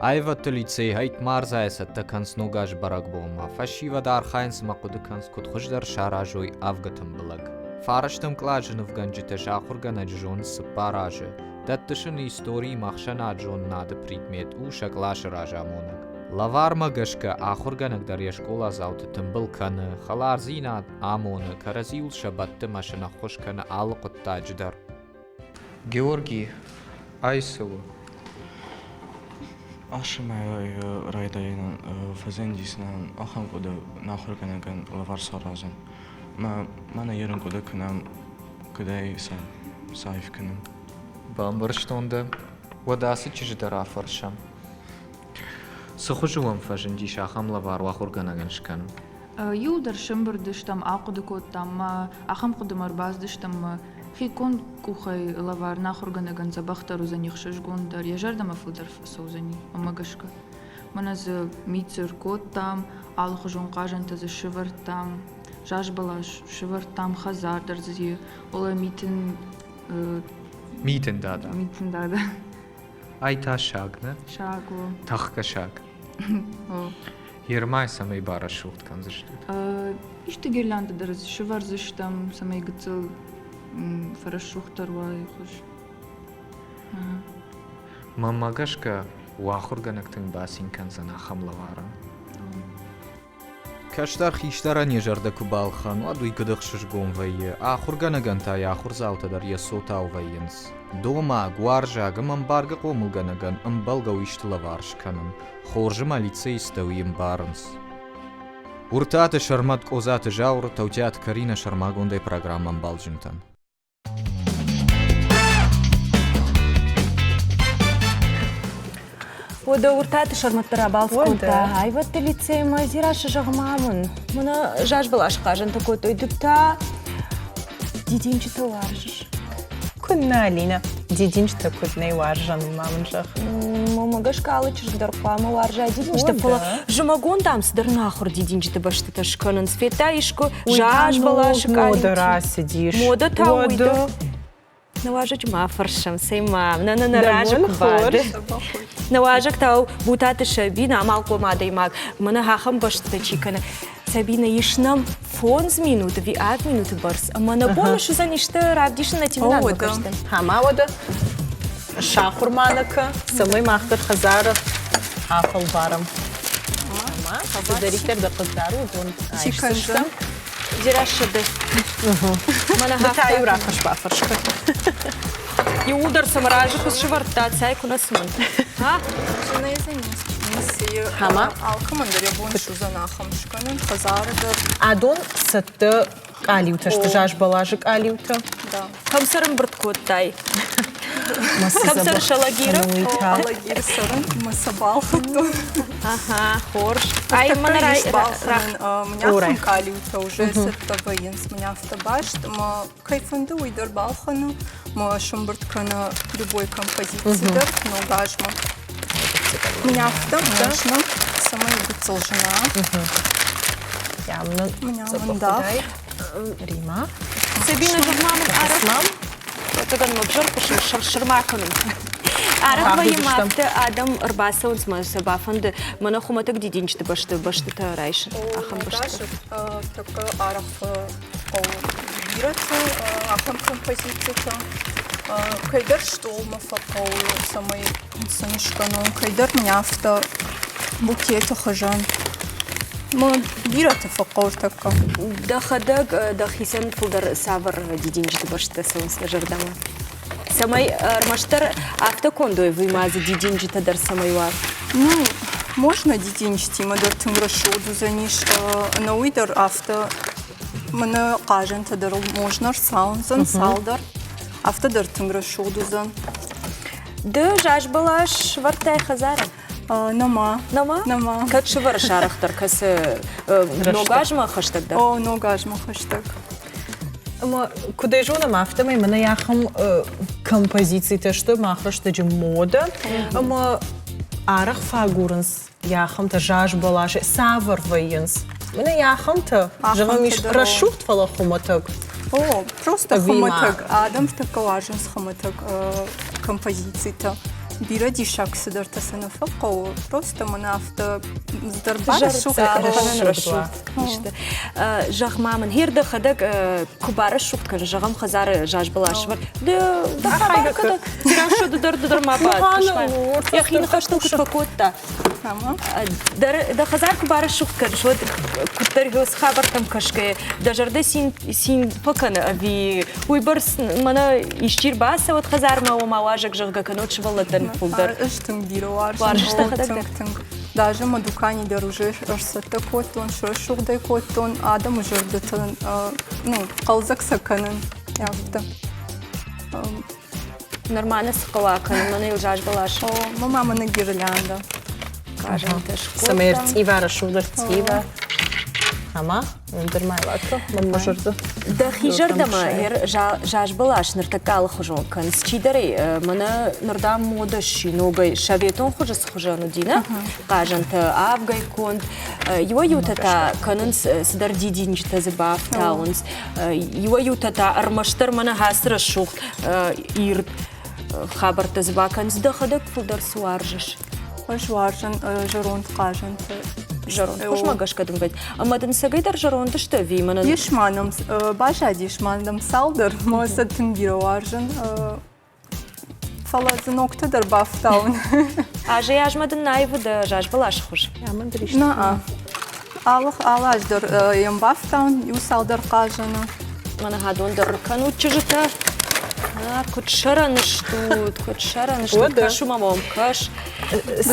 Аивӕдты лицей Ӕйттмардзайӕ цӕттӕ кӕнынц Ног азы бӕрӕгбонмӕ. Фӕсивӕд архайынц ӕмӕ хъуыды кӕнынц, куыд хуыздӕр саразой авгы тымбылӕг. Фарӕстӕм къласы нывгӕнджытӕ сӕ ахуыргӕнӕджы зонынц 4 азы. Дӕтты сын историимӕ ӕхсӕнад-зонынады предмет, у сӕ къласы разамонӕг. Лӕвармӕ гӕсгӕ ахуыргӕнӕг дӕр йе скъоладзауты тымбыл кӕны, хӕлардзинад амоны, кӕрӕдзиуыл сӕ бӕтты ӕмӕ сын ӕххуыс кӕны алы хъуыддаджы дӕр. Георгий, ай цы у? Ӕфсымӕрӕй райдайӕнӕн фӕзындис нӕм ахӕм хъуыды нӕ ахуыргӕнӕгӕн лӕвар саразын. Мӕнӕ ерын хъуыды кӕнӕм, куыдӕй сӕ саив кӕнӕм. Бамбӕрстон дӕ. Уӕд ацы чызджы дӕр афӕрсӕм. Цы хуызы уӕм фӕзындис ахӕм лӕвар уӕ ахуыргӕнӕгӕн скӕнын? Иуылдӕр сӕмбырд стӕм, ахъуыды кодтам мӕ ахӕм хъуыдымӕ ӕрбацыдыстӕм мӕ хиконд къухӕй лӕвар нӕ ахуыргӕнӕгӕн дзӕбӕхдӕр уыдзӕни, ӕхсызгондӕр, йӕ зӕрдӕмӕ фылдӕр фӕцӕудзӕни, уымӕ гӕсгӕ. Мӕнӕ дзы мит ӕркодтам, алыхуызон хъазӕнтӕ дзы сӕвӕрдтам, зазбӕлас сӕвӕрдтам, хӕдзар дӕр дзы уӕлӕ митын Митын дада. Митын дада. Ай та саг, нӕ? Саг у. Тӕхгӕ саг. Ермай цӕмӕй барӕсугъд кӕндзыстут? Исты гирлянды дӕр сӕвӕрдзыстӕм, цӕмӕй гыццыл фӕрӕсугъддӕр уа хуыз. Мӕнмӕ гӕсгӕ, уӕ ахуыргӕнӕг тынг бацин кӕндзӕн ахӕм лӕварӕн. Кӕстӕр хистӕрӕн йӕ зӕрдӕ куы балхӕн, уӕд уый куыд ӕхсызгон вӕййы, ахуыргӕнӕгӕн та йӕ ахуырдзаутӕ дӕр йӕ цотау вӕййынц. Домаг, уарзаг ӕмӕ ӕмбаргӕ хъомылгӕнӕгӕн ӕмбӕлгӕ у исты лӕвар скӕнын, хорз ӕмӕ лицеисттӕ уый ӕмбарынц. Уыртаты Сӕрмӕт Къозаты Зауыр, Таутиаты Каринӕ сӕрмагондӕй программӕ ӕмбалджынтӕн. Уӕдӕ Уыртаты сӕрмӕтты рабалц кодта аивӕдты лицеймӕ Дзирасы зӕгъ-ма мын. Мӕнӕ зазбӕласы хъазӕнтӕ кодтой, ды та дидинджытӕ уарзыс? Куыннӕ, Алинӕ, дидинджытӕ куыд нӕ уарзӕм, ма мын зӕгъ. Мӕнмӕ гӕсгӕ алы чызг дӕр хъуамӕ уарза дидинджытӕ, фӕлӕ зымӕгон, дам, цыдӕр нахуыр дидинджыты бӕстытӕ скӕнынц. Федтай искуы заз бӕласы Мода рацыдис. Мода та уый дӕр. Нӕ уазӕджы ма фӕрсӕм, цӕй ма, нӕ нӕ нӕ разы куы бады. Нӕ уазӕг та у Бутаты Сабина, амалхъом адӕймаг. Мӕнӕ ахӕм бӕстытӕ чи кӕны. Сабина, ис нӕм 5 минуты ӕви 7 минуты бӕрц, ӕмӕ нӕ бон суыдзӕн исты равдисын нӕ телеуынадмӕ кӕсджытӕн. Ӕмӕ уӕдӕ сахуыр ма нӕ кӕ, цӕмӕй мах дӕр хӕдзары афӕлварӕм. Ӕмӕ цыдӕриддӕр дӕ хъыгдары, уыдон айсдзыстӕм. Дзерассӕ Мӕнӕ та-иу рафӕрс-бафӕрс кӕн. Иууылдӕр сӕм разы куы сӕвӕрдта, цӕй куы нӕ цымын. Ӕмӕ алкӕмӕн дӕр йӕ бон суыдзӕн ахӕм скӕнын, хӕдзары дӕр. Адон цӕттӕ къалиутӕ сты, зазбӕласы къалиутӕ. Кӕм сӕ ӕрӕмбырд кодтай? Кӕм цӕрыс Алагиры? Алагиры цӕрын, мӕ сӕ балхӕдтон. Ага, хорз. Ай мӕнӕ Мӕнӕ къалиутӕ уже цӕттӕ вӕййынц, мӕнӕ афтӕ баст, ӕмӕ кӕй фӕнды, уый дӕр балхӕны, мӕ сӕмбырд кӕны любой композици дӕр ног азмӕ. Мӕнӕ афтӕ можно, цӕмӕй гыццыл зына. Мӕнӕ мындах. Рима. Сабина, зӕгъ-ма мын арӕх. Ӕцӕгӕн мӕ взӕр хъуысы, сыр-сыр-ма кӕнын. Арӕх вӕййы афтӕ адӕм ӕрбацӕуынц мӕ сӕ бафӕнды мӕнӕ хуымӕтӕг дидинджыты бӕсты бӕстытӕ райсын. Ахӕм бӕстыты. Тӕккӕ арӕх хъӕуы бирӕты ахӕм композицитӕ. Кӕйдӕр стъолмӕ фӕхъӕуы, цӕмӕй сын скӕнон, кӕйдӕр мын афтӕ букеты хуызӕн. Бирӕты фӕхъӕуы тӕккӕ. Дӕхӕдӕг дӕхицӕн фылдӕр цавӕр дидинджыты бӕстытӕ цӕуынц дӕ зӕрдӕмӕ? Цӕмӕй ӕрмӕстдӕр афтӕ конд уой, ма дзы дидинджытӕ дӕр цӕмӕй уа? Ну, можно дидинджытимӕ дӕр тынг рӕсугъд уыдзӕнис. Ӕнӕуый дӕр афтӕ мӕнӕ хъазӕнтӕ дӕр можно ӕрцауындзӕн цалдӕр. Афтӕ дӕр тынг рӕсугъд уыдзӕн. Ды зазбӕлас сӕвӕрдтай хӕдзары? Нӕма. Нӕма? Нӕма. Кӕд сӕвӕрыс арӕхдӕр, кӕцы ног азмӕ хӕстӕгдӕр? О, ног азмӕ хӕстӕг. Ӕмӕ куыд ӕй зонӕм, афтӕмӕй мӕнӕ ахӕм композицитӕ сты мах рӕстӕджы модӕ ӕмӕ арӕх фӕагурынц ахӕмтӕ заз бӕласы цавӕр вӕййынц. Мӕнӕ ахӕмтӕ, зӕгъӕм, ис рӕсугъд, фӕлӕ хуымӕтӕг. О, просто хуымӕтӕг. Адӕм тӕккӕ уарзынц хуымӕтӕг композицитӕ. Бирӕ диссаг цыдӕртӕ сӕ нӕ фӕхъӕуы. Просто мӕнӕ афтӕ дӕр барӕсугъд исты. Зӕгъ-ма мын, хер дӕхӕдӕг куы барӕсугъд кӕныс, зӕгъӕм, хӕдзары заз бӕлас ды хабар кӕд рӕсугъд дӕр дӕр ма бад. Йӕхи ныхӕстыл куыд фӕкодта. Дӕ хӕдзар куы барӕсугъд кӕныс, уӕд куыддӕр уыцы хабӕрттӕм кӕсгӕйӕ дӕ зӕрдӕ цин цин фӕкӕны ӕви уыйбӕрц мӕнӕ исчи рбацӕуӕд хӕдзармӕ, ома уазӕг, зӕгъгӕ, кӕнӕд сывӕллӕттӕн фылдӕр. Ӕз тынг бирӕ уарзын. Уарзыс дӕхӕдӕг дӕр? Тынг. Даже мӕ дукани дӕр уже ӕрцӕттӕ кодтон, срӕсугъдӕй кодтон, адӕмы зӕрдӕтӕ ну, хъӕлдзӕг сӕ кӕнын, афтӕ. Нырма нӕ цы хъӕуа кӕнын, мӕнӕ йыл заз бӕлас. О, мӕ мама на гирлянда. Хъазӕнтӕ скодта. Цӕмӕй ӕрцъива, рӕсугъд ӕрцъива. Ӕма ӕндӕр ма лака, мӕнмӕ зӕрдӕ. Дӕхи зӕрдӕмӕ заз бӕлас ныртӕккӕ алыхуызон кӕнынц. Чидӕр ӕй мӕнӕ нырдӕм мода сси ногӕй советон хуызы цы хуызӕн уыди, нӕ? Хъазӕнтӕ авгӕй конд. Иуӕй-иутӕ та кӕнынц цыдӕр дидинджытӕ дзы бафтауынц. Иуӕй-иутӕ та ӕрмӕстдӕр мӕнӕ ацы рӕсугъд ирд хабӕрттӕ дзы бакӕнынц. Дӕхӕдӕг фылдӕр цы уарзыс? Ӕз уарзын зӕронд хъазӕнтӕ. Зӕронд хуызмӕ гӕсгӕ дын вӕййы. Ӕмӕ дын цӕгӕйдӕр зӕронд сты ӕви мӕнӕн? Ис ма нӕм, баззадис ма нӕм цалдӕр, мӕ сӕ тынг бирӕ уарзын. Фӕлӕ дзы ногтӕ дӕр бафтауын. Азӕй-азмӕ дын аивы дӕ зазбӕласы хуыз? Наа. Алы, алы аз дӕр йӕм бафтауын иу цалдӕр хъазӕны. Мӕнӕ хӕдон дӕр кӕнут чызджытӕ. Куыд сӕрӕн стут, куыд сӕрӕн стут. Кӕс уымӕ мӕм, кӕс.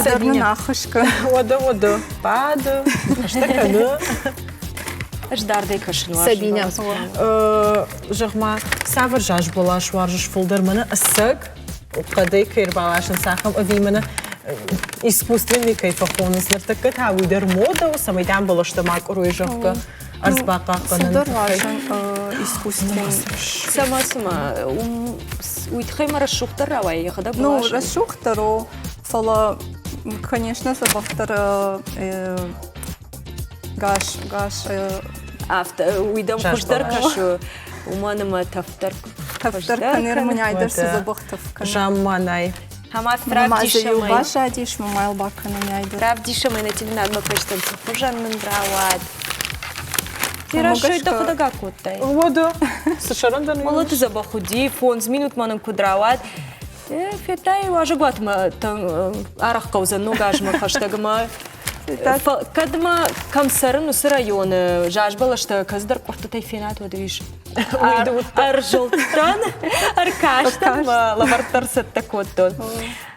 Ды нын ӕххуыс кӕн. Уӕдӕ, уӕдӕ. Бады, хӕстӕ кӕны. Ӕз дардӕй кӕсын уарзын. Сабинӕ, зӕгъ-ма, цавӕр заз бӕлас уарзыс фылдӕр? Мӕнӕ ӕцӕг хъӕдӕй кӕй ӕрбаласынц, ахӕм ӕви мӕнӕ искусственный кӕй фӕхонынц, ныртӕккӕ та уый дӕр модӕ у, цӕмӕй дам бӕлӕстӕ ма къуырой, зӕгъгӕ, ӕрдз бахъахъхъӕнын Фылдӕр уарзын искусственный. Цӕмӕ, цымӕ, уый тыххӕй ма рӕсугъддӕр рауайы йӕхӕдӕг Ну, рӕсугъддӕр у, фӕлӕ, конечно, дзӕбӕхдӕр гас, гас. Афтӕ, уый дӕм хуыздӕр кӕсы, уымӕн ӕмӕ тӕфдӕр Тӕфдӕр кӕны, мынӕй дӕр цы дзӕбӕх тӕф кӕны. Замманай. Ӕмӕ равдисӕм баззадис, мамайыл бакӕнынӕй дӕр. Равдисӕм ӕй нӕ телеуынадмӕ кӕстӕн, цы хуызӕн нын рауад. Рӕсугъд дӕхӕдӕг акодтай. Уӕдӕ, цы сӕрӕн дӕн? Мӕлӕты дзӕбӕх уыди, фондз минутмӕ нын куыд рауад. Федтай, уазӕгуатмӕ арӕх хъӕудзӕн ног азмӕ хӕстӕг ӕмӕ кӕд ма кӕм цӕрын, уыцы районы заз бӕлӕстӕ кӕцыдӕр къуырттытӕй фенат, уӕд ис. Ӕрзылдтӕн, ӕркастӕн мӕ лӕвӕрттӕ ӕрцӕттӕ кодтон.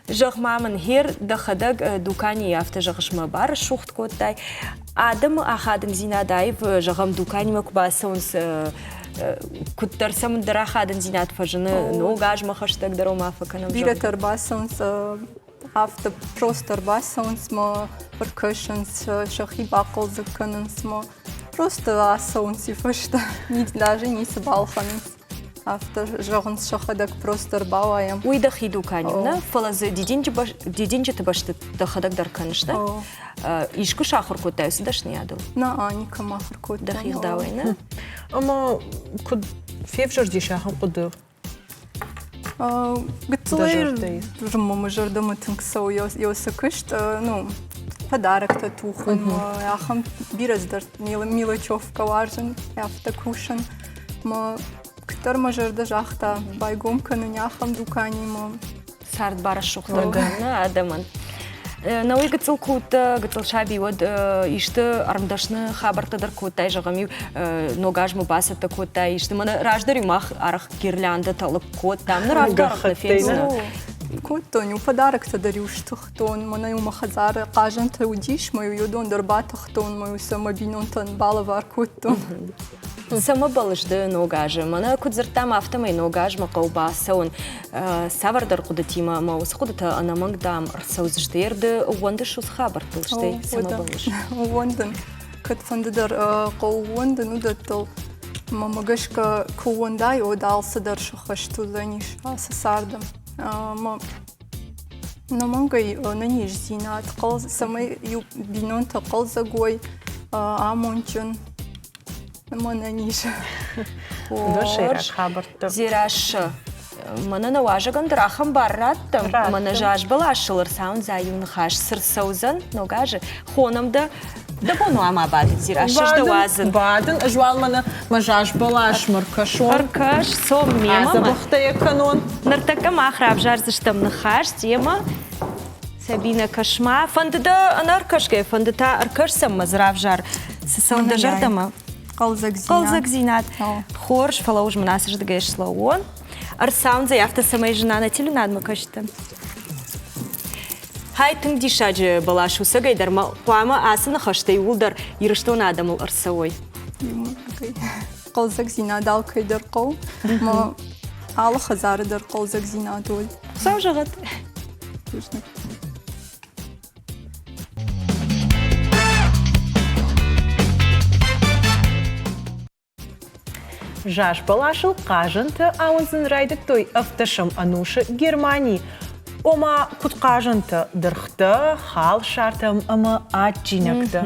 Зӕгъ-ма мын, хер дӕхӕдӕг дуканийы афтӕ зӕгъыс мӕ барӕсугъд кодтай. Адӕмы ахадындзинад аив, зӕгъӕм, дуканимӕ куы бацӕуынц, куыддӕр сӕм ӕндӕр ахадындзинад фӕзыны, ног азмӕ хӕстӕгдӕр ома фӕкӕнӕм. Бирӕтӕ ӕрбацӕуынц афтӕ просто ӕрбацӕуынц мӕ ӕркӕсынц, сӕхи бахъӕлдзӕг кӕнынц мӕ просто ацӕуынц и фӕстӕ, даже ницы балхӕнынц. Афтӕ зӕгъынц сӕхӕдӕг просто ӕрбауайӕм. Уый дӕхи дукани нӕ, фӕлӕ дзы дидинджыты бӕсты дӕхӕдӕг дӕр кӕныс, нӕ? Искуы сахуыр кодтай уыцы дӕсныйадыл? Нӕ, никӕм ахуыр кодтон. Дӕхи гъдауӕй, нӕ? Ӕмӕ куыд февзӕрдис ахӕм хъуыды? Гыццылӕй мӕ зӕрдӕмӕ тынг цӕуы йӕ цы куыст, ну, подароктӕ тухын, ахӕм бирӕ цыдӕр мелочевкӕ уарзын, афтӕ кусын. Мӕ куыддӕр мӕ зӕрдӕ загъта байгом кӕнын ахӕм дуканимӕ. Цард барӕсугъддӕр кӕны адӕмӕн. Науи гыццыл куы уыдтӕ, гыццыл саби, уӕд исты ӕрмдӕсны хабӕрттӕ дӕр кодтай, зӕгъӕм-иу ног азмӕ бацӕттӕ кодтай исты. Мӕнӕ раздӕр-иу мах арӕх гирляндӕтӕ лыг кодтам, ныр афтӕ арӕх нӕ фендзынӕ. Кодтон-иу, подароктӕ дӕр-иу стыхтон, мӕнӕ-иу мӕ хӕдзары хъазӕнтӕ уыдис, мӕ-иу уыдон дӕр батыхтон, мӕ-иу сӕ мӕ бинонтӕн балӕвар кодтон. Цӕмӕ бӕллыс ды ног азы? Мӕнӕ куыд дзырдтам, афтӕмӕй ног азмӕ хъӕуы бацӕуын цавӕрдӕр хъуыдытимӕ ӕмӕ уыцы хъуыдытӕ ӕнӕмӕнг, дам, ӕрцӕудзысты. Ер ды ӕууӕндыс уыцы хабӕрттыл, стӕй цӕмӕ бӕллыс? Ӕууӕндын. Кӕдфӕнды дӕр хъӕуы ӕууӕндын уыдӕттыл. Мӕнмӕ гӕсгӕ, куы уӕндай, уӕд алцыдӕр сӕххӕст уыдзӕнис ацы царды. Ӕмӕ ӕнӕмӕнгӕй ӕнӕниздзинад, цӕмӕй иу бинонтӕ хъӕлдзӕг уой, амондджын мӕнӕн ис. Сӕйраг хабӕрттӕ. Дзерассӕ, мӕнӕ нӕ уазӕгӕн дӕр ахӕм бар раттӕм, ӕмӕ нӕ заз бӕласыл ӕрцауындза иу ныхас. Цы рцӕудзӕн ног азы? Хонӕм дӕ. Дӕ бон у ӕмӕ бадын, Дзерассӕ, ӕз дӕ уадзын. Бадын, ӕз уал мӕнӕ мӕ заз бӕласмӕ ркӕсон. Ӕркӕс, цом мемӕ. Адзӕбӕхтӕ йӕ кӕнон. Ныртӕккӕ мах равзардзыстӕм ныхас темӕ Сабинӕ, кӕс-ма, фӕнды дӕ ӕнӕркӕсгӕ, фӕнды та ӕркӕсдзӕн мӕ дзы равзар, цы цӕуы дӕ зӕрдӕмӕ? Хъӕлдзӕгдзинад. Хъӕлдзӕгдзинад. Хорз, фӕлӕ уыз мын ацы зыдгӕй слӕууон. Ӕрцауындзӕй афтӕ, цӕмӕй зына нӕ телеуынадмӕ кӕсджытӕн. Хай тынг диссаджы бӕлас у, цӕгӕй дӕр ма хъуамӕ ацы ныхӕстӕ иууылдӕр Ирыстоны адӕмыл ӕрцӕуой. Хъӕлдзӕгдзинад алкӕй дӕр хъӕуы. Алы хӕдзары дӕр хъӕлдзӕгдзинад уӕд. Хуыцау зӕгъӕд. Бузныг. Заз бӕласыл хъазӕнтӕ ауындзын райдыдтой ӕвддӕсӕм ӕнусы Германийы. Ома, куыд хъазӕнтӕ, дыргътӕ, халсартӕ ӕмӕ адджинӕгтӕ.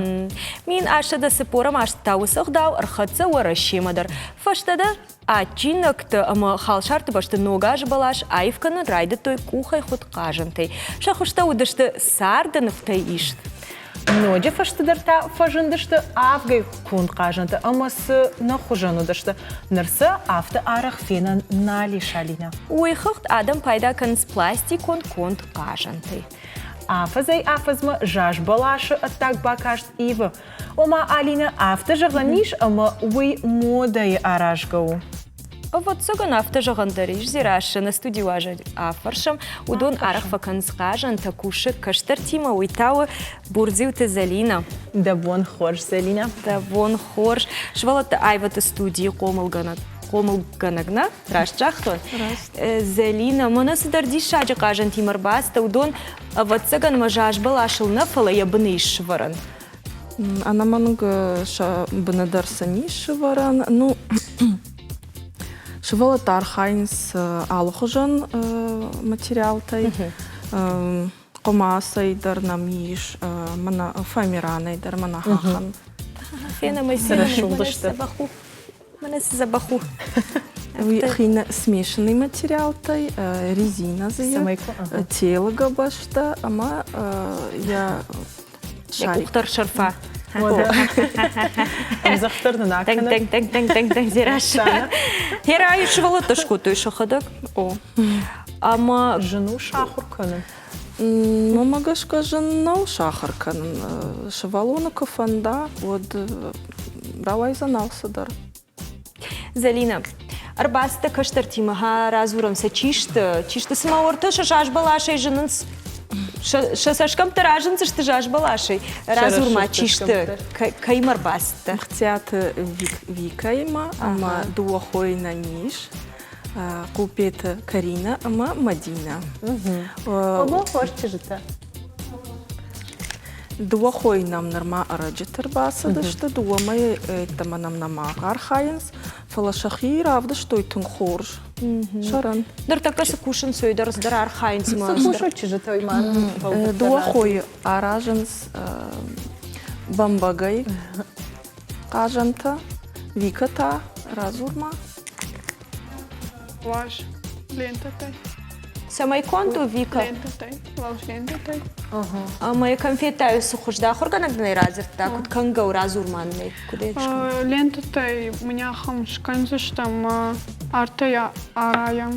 1840 азты та уыцы ӕгъдау ӕрхӕццӕ Уӕрӕсемӕ дӕр. Фӕстӕдӕр адджинӕгты ӕмӕ халсарты бӕсты ног азы бӕлас аив кӕнын райдыдтой къухӕй хуыд хъазӕнтӕй. Сӕ хуызтӕ уыдысты царды нывтӕй ист. Ноджы фӕстӕдӕр та фӕзындысты авгӕй конд хъазӕнтӕ ӕмӕ цы нӕ хуызӕн уыдысты, ныр сӕ афтӕ арӕх фенӕн нал ис, Алинӕ. Уый хыгъд адӕм пайда кӕнынц пластикон конд хъазӕнтӕй. Афӕдзӕй-афӕдзмӕ заз бӕласы ӕддаг бакаст ивы. Ома, Алинӕ, афтӕ зӕгъӕн ис, ӕмӕ уый модӕйы аразгӕ у. Ӕвӕццӕгӕн, афтӕ зӕгъӕн дӕр ис, Дзерассӕ, нӕ студийы уазӕг афӕрсӕм. Уыдон арӕх фӕкӕнынц хъазӕнтӕ, кусы кӕстӕртимӕ, уый та у Бурдзиуты Зӕлинӕ. Дӕ бон хорз, Зӕлинӕ. Дӕ бон хорз. Сывӕллӕтты аивады студийы хъомылгӕнӕг хъомылгӕнӕг нӕ? Раст загътон? Раст. Зӕлинӕ, мӕнӕ цыдӕр диссаджы хъазӕнтимӕ ӕрбацыдтӕ, уыдон, ӕвӕццӕгӕн, мӕ заз бӕласыл нӕ, фӕлӕ йӕ быны ис сывӕрӕн. Ӕнӕмӕнг сӕ быны дӕр сын ис сывӕрӕн. Ну, сывӕллӕттӕ архайынц алыхуызон материалтӕй. Хъуымацӕй дӕр нӕм ис, мӕнӕ фоамиранӕй дӕр мӕнӕ ахӕм. Фенӕм ӕй, Цы рӕсугъд сты. Мӕнӕ цы дзӕбӕх у. Уый хи смешанный материалтӕй, резина дзы телы гӕбӕзтӕ ӕмӕ йӕ Йӕ къухтӕ рсӕрфа. Ӕмдзӕхдӕр нын акӕны. Тӕнг, тӕнг, тӕнг, тӕнг, тӕнг, Дзерассӕ. Херайы сывӕллӕттӕ скодтой сӕхӕдӕг. О. Ӕмӕ зын у сахуыр кӕнын? Мӕнмӕ гӕсгӕ зын нӕу сахуыр кӕнын. Сывӕллоны куы фӕнда, уӕд рауайдзӕн алцыдӕр. Зӕлинӕ, ӕрбацыдтӕ кӕстӕртимӕ, ха, радзурӕм сӕ чи сты, чи сты, цыма уӕртӕ сӕ заз бӕласӕй зынынц, сӕ цӕсгӕмттӕ разындзысты заз бӕласӕй. Радзур ма, чи сты, кӕимӕ ӕрбацыдтӕ? Хциаты Викӕимӕ ӕмӕ дыууӕ хойы нӕм ис. Хъупеты Каринӕ ӕмӕ Мадинӕ. Ого, хорз чызджытӕ. Дыууӕ хойы нӕм нырма ӕрӕджыты ӕрбацыдысты, дыууӕ мӕйы йеддӕмӕ нӕм нӕма архайынц, фӕлӕ сӕхи равдыстой тынг хорз. Сӕрӕн. Ныртӕккӕ цы кусынц, уый дӕр цыдӕр архайынц. Цы кусой чызджытӕ, ма Дыууӕ хойы аразынц бӕмбӕгӕй хъазӕнтӕ. Вика та радзур-ма. Уаз лентӕтӕй. Цӕмӕй конд у Вика? Лентӕтӕй, лалз лентӕтӕй. Ӕмӕ конфеттӕ цы хуыз дӕ ахуыргӕнӕг дын ӕй радзырдта? Куыд кӕнгӕ у, радзур ма нын ӕй, куыд ӕй Лентӕтӕй мын ахӕм скӕндзыстӕм артӕй арайӕм.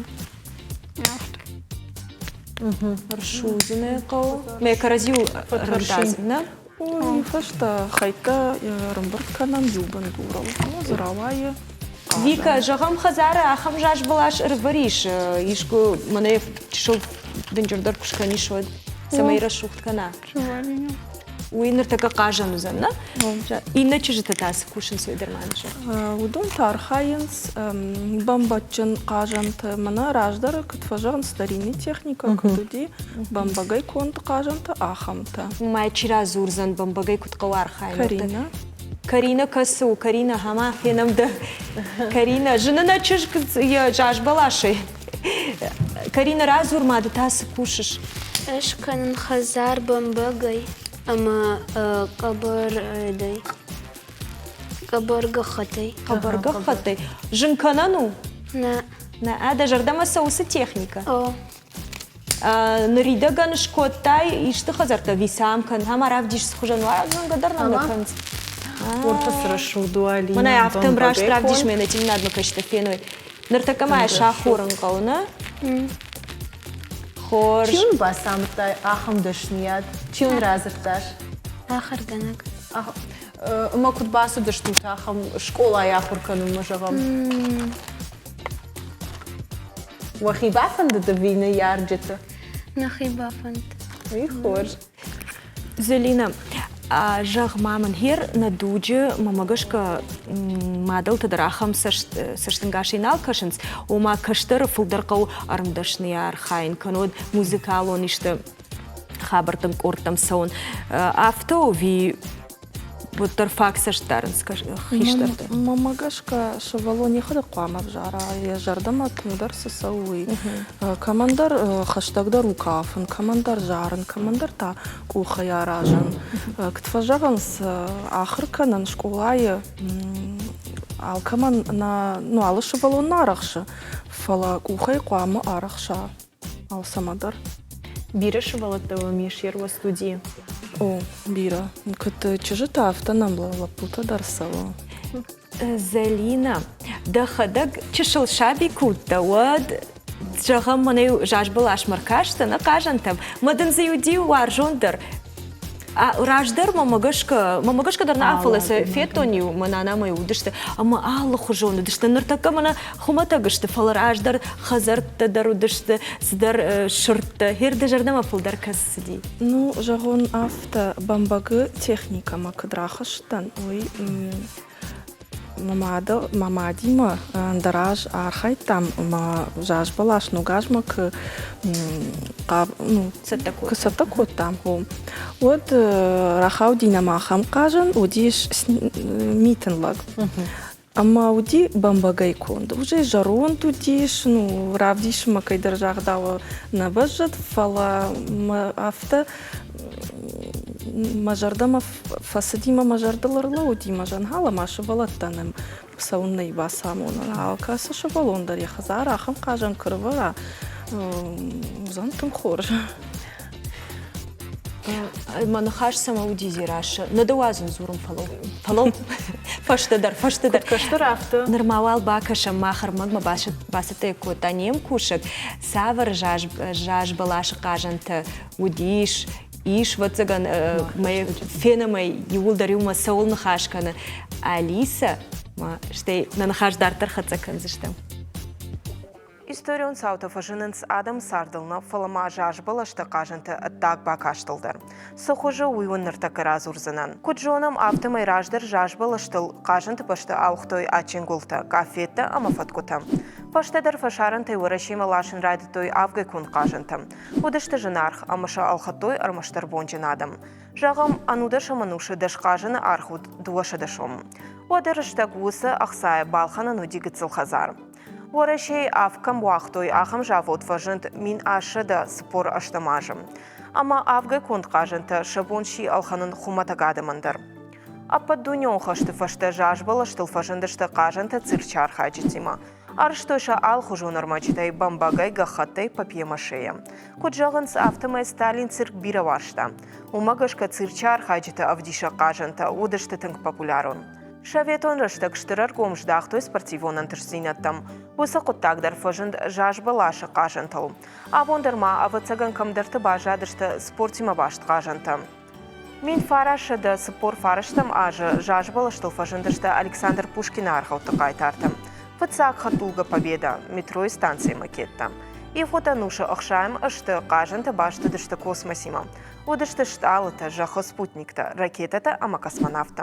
Афтӕ. Ӕрсудзын ӕй хъӕуы. Мӕ кӕрӕдзиуыл ӕрӕндадзын, нӕ? Уый фӕстӕ хӕйттӕ ӕрӕмбырд кӕнӕм иу бындурыл ӕмӕ дзы рауайы Вика, зӕгъӕм, хӕдзары ахӕм заз бӕлас ӕрывӕрис, искуы мӕнӕ чысыл дынджырдӕр куы скӕнис, уӕд, цӕмӕй рӕсугъд кӕна. Уый ныртӕккӕ хъазӕн уыдзӕн, нӕ? Иннӕ чызджытӕ та цы кусынц, уый дӕр ма зӕгъ. Уыдон та архайынц бӕмбӕджджын хъазӕнты. Мӕнӕ раздӕры, куыд фӕзӕгъынц, старинный техникӕ куыд уыди, бӕмбӕгӕй конд хъазӕнтӕ, ахӕмтӕ. Мӕ чи радзурдзӕн, бӕмбӕгӕй куыд хъӕуы архайын? Каринӕ. Карина кӕцы у? Карина, хама фенӕм дӕ. Карина, зыны нӕ чызг йӕ заз бӕласӕй. Карина, радзур ма, ды та цы кусыс? Ӕз кӕнын хӕдзар бӕмбӕгӕй ӕмӕ къӕбӕрӕй. Къӕбӕр гӕххӕттӕй. Къӕбӕр гӕххӕттӕй. Зын кӕнӕн у? Нӕ. Нӕ, дӕ зӕрдӕмӕ цӕуы цы техникӕ? О. Ныридӕгӕн скодтай исты хӕдзӕрттӕ висам кӕн, ӕмӕ равдис цы хуызӕн уарзонгӕ дӕр нӕм нӕ кӕнынц. Орфы цы рӕсугъд у Алина. Мӕнӕ афтӕ раст равдис мӕнӕ телеуынадмӕ кӕсджытӕ феной. Ныртӕккӕ ма йӕ сахорын хъӕуы, нӕ? Хорз. Чи уын бацамыдта ахӕм дӕсныйад? Чи уын радзырдта? Ахуыргӕнӕг. Ӕмӕ куыд бацыдыстут ахӕм скъолайы ахуыр кӕнынмӕ, зӕгъӕм? Уӕхи бафӕндыд ӕви ныййарджыты? Нӕхи бафӕндыд. Уый хорз. Зӕлинӕ, зӕгъ-ма мын, хер нӕ дуджы мӕмӕ гӕсгӕ мадӕлтӕ дӕр ахӕм цӕстӕнгасӕй нал кӕсынц, ома кӕстӕры фылдӕр хъӕуы ӕрмдӕсныйӕ архайын, кӕннод музыкалон исты хабӕрттӕм къордтӕм цӕуын. Афтӕ ӕви уӕддӕр фаг цӕст дарынц хистӕртӕ? Мӕнмӕ гӕсгӕ, сывӕллон йӕхӕдӕг хъуамӕ ӕвзара, йӕ зӕрдӕмӕ тынгдӕр цы цӕуы, уый. Кӕмӕндӕр хӕстӕгдӕр у кафын, кӕмӕндӕр зарын, кӕмӕндӕр та къухӕй аразын. Куыд фӕзӕгъынц, ахуыр кӕнын скъолайы алкӕмӕн нӕ, ну, алы сывӕллон нӕ арӕхсы, фӕлӕ къухӕй хъуамӕ арӕхса алцӕмӕ дӕр. Бирӕ сывӕллӕттӕ уӕм ис уӕ студийы? О, бирӕ. Куыд чызджытӕ, афтӕ нӕм лӕппутӕ дӕр цӕуы. Зӕлинӕ, дӕхӕдӕг чысыл саби куы уыдтӕ, уӕд зӕгъӕм, мӕнӕ-иу зазбӕласмӕ ркастӕ нӕ хъазӕнтӕм, мӕ дын дзы уыди уарзондӕр. Раздӕр мӕмӕ гӕсгӕ, мӕмӕ гӕсгӕ дӕр нӕ, фӕлӕ сӕ федтон-иу, мӕ нанамӕ уыдысты ӕмӕ алыхуызон уыдысты. Ныртӕккӕ мӕнӕ хуымӕтӕг сты, фӕлӕ раздӕр хӕдзӕрттӕ дӕр уыдысты, цыдӕр сырдтӕ. Хер дӕ зӕрдӕмӕ фылдӕр кӕцы цыди? Ну, зӕгъон афтӕ, бӕмбӕгы техникӕмӕ куыд рахызтӕн, уый мӕ мады, мӕ мадимӕ ӕндӕр аз архайдтам ӕмӕ заз бӕлас ног азмӕ куы ну, куы цӕттӕ кодтам, уӕд рахауди нӕм ахӕм хъазӕн, уыдис митын лӕг. Ӕмӕ уыди бӕмбӕгӕй конд. Уже зӕронд уыдис, ну, равдисынмӕ кӕйдӕр загъдауы нӕ бӕззыд, фӕлӕ мӕ афтӕ мӕ зӕрдӕмӕ фӕцыди мӕ мӕ зӕрдыл ӕрлӕууыди мӕ зӕнхӕл ӕмӕ сывӕллӕттӕн ӕм цӕуын нӕй бацамонын. Алкӕцы сывӕллон дӕр йӕ хӕдзары ахӕм хъазӕн куы рывӕра, уыдзӕн тынг хорз. Мӕ ныхас цӕмӕ уыди Дзерассӕ? Нӕ дӕ уадзын дзурын, фӕлӕуу. Фӕлӕуу. Фӕстӕдӕр, фӕстӕдӕр. Кӕстӕр афтӕ. Нырма уал бакӕсӕм, мах ӕрмӕгмӕ бацӕттӕ кодта не мкусӕг, цавӕр заз бӕласы хъазӕнтӕ уыдис, ис, вӕццӕгӕн, фенӕм ӕй иууылдӕр иумӕ цӕуыл ныхас кӕны Алисӕ, стӕй нӕ ныхас дарддӕр хӕццӕ кӕндзыстӕм. Историон цаутӕ фӕзынынц адӕмы цардыл нӕ, фӕлӕ ма зазбӕлӕсты хъазӕнты ӕддаг бакастыл дӕр. Цы хуызы, уый уын ныртӕккӕ радзурдзынӕн. Куыд зонӕм, афтӕмӕй раздӕр зазбӕлӕстыл хъазӕнты бӕсты ауыгътой адджын гуылтӕ, къафеттӕ ӕмӕ фӕткъуытӕ. Фӕстӕдӕр фӕсарӕнтӕй Уӕрӕсемӕ ласын райдыдтой авгӕй конд хъазӕнтӕ. Уыдысты зынаргъ ӕмӕ сӕ ӕлхӕдтой ӕрмӕстдӕр бонджын адӕм. Зӕгъӕм, ӕнудӕсӕм ӕнусы дӕс хъазӕны аргъ уыд 200 сомы. Уӕды рӕстӕг уыцы ӕхцайӕ балхӕнӕн уыди гыццыл хӕдзар. Уӕрӕсейы авг кӕм уагътой, ахӕм завод фӕзынд 1848 азы. Ӕмӕ авгӕй конд хъазӕнтӕ сӕ бон сси ӕлхӕнын хуымӕтӕг адӕмӕн дӕр. Ӕппӕтдунеон хӕсты фӕстӕ зазбӕлӕстыл фӕзындысты хъазӕнтӕ цирчы архайджытимӕ. Арызтой сӕ алыхуызон ӕрмӕджытӕй, бӕмбӕгӕй, гӕххӕттӕй, папье-машейӕ. Куыд зӕгъынц, афтӕмӕй Сталин цирк бирӕ уарзта. Уымӕ гӕсгӕ цирчы архайджыты ӕвдисӕг хъазӕнтӕ уыдысты тынг популярон. Советон рӕстӕг стыр ӕргом здӕхтой спортивон ӕнтыстдзинӕдтӕм. Уыцы хъуыддаг дӕр фӕзынд зазбӕласы хъазӕнтыл. Абон дӕр ма, ӕвӕццӕгӕн, кӕмдӕрты баззадысты спортимӕ баст хъазӕнтӕ. 1949 азы зазбӕлӕстыл фӕзындысты Александр Пушкины аргъӕутты хъайтартӕ. Фыццаг хӕдтулгӕ «Победа» метройы станцӕйы макеттӕ. Ивгъуыд ӕнусы ӕхсайӕм ӕзты хъазӕнтӕ баст уыдысты космосимӕ. Уыдысты стъалытӕ, зӕххы спутниктӕ, ракетӕтӕ ӕмӕ космонавттӕ.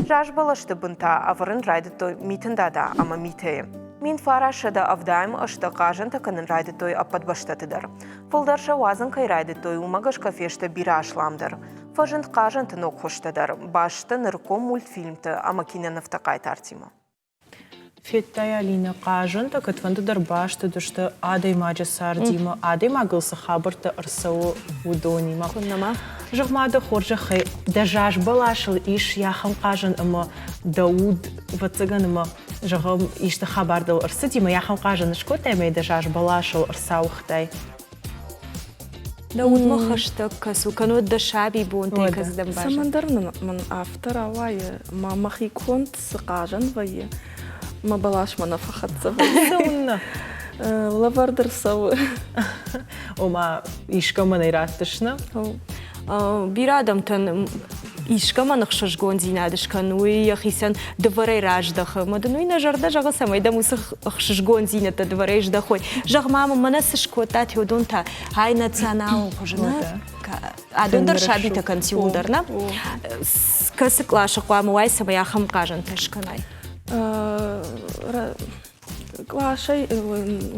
Зазбӕлӕсты бын та ӕвӕрын райдыдтой Митын Дада ӕмӕ Митӕйы. 1970 ӕзты хъазӕнтӕ кӕнын райдыдтой ӕппӕт бӕстӕты дӕр. Фылдӕр сӕ уадзын кӕй райдыдтой, уымӕ гӕсгӕ фесты бирӕ асламдӕр. Фӕзынд хъазӕнты ног хуызтӕ дӕр, баст сты нырыккон мультфильмты ӕмӕ кинонывты хъайтартимӕ. Федтай, Алинӕ, хъазӕнтӕ куыдфӕнды дӕр баст уыдысты адӕймаджы цардимӕ, адӕймагыл цы хабӕрттӕ ӕрцӕуы, уыдонимӕ. Куыннӕ Зӕгъ-ма дӕ хорзӕхӕй, дӕ заз бӕласыл ис ахӕм хъазӕн ӕмӕ дӕ уд, ӕвӕццӕгӕн, ӕмӕ, зӕгъӕм, исты хабар дыл ӕрцыди ӕмӕ ахӕм хъазӕн скодтай ӕмӕ дӕ заз бӕласыл ӕрцауыгътай? Дӕ удмӕ хӕстӕг кӕсу, кӕннод дӕ сабибонтӕй кӕдзӕм баззад. Цӕмӕндӕр мын афтӕ рауайы, ма мӕхи конд цы хъазӕн вӕййы, мӕ бӕласмӕ нӕ фӕхӕццӕ вӕййы. Цӕуыннӕ? Лӕвӕрд ӕрцӕуы. Ома, искӕмӕн ӕй раттыс, нӕ? Бирӕ адӕмтӕн искӕмӕн ӕхсызгондзинад скӕн, уый йӕхицӕн дывӕрӕй раздӕхы. Ӕмӕ дын уый нӕ зӕрдӕ зӕгъы, цӕмӕй дӕм уыцы ӕхсызгондзинӕдтӕ дывӕрӕй здӕхой. Зӕгъ ма мын, мӕнӕ цы скодтат уыдон та? Ай националон хуызы, нӕ? Адон дӕр сабитӕ кӕнынц иууылдӕр, нӕ? Кӕцы къласы хъуамӕ уай, цӕмӕй ахӕм хъазӕнтӕ скӕнай? Къласӕй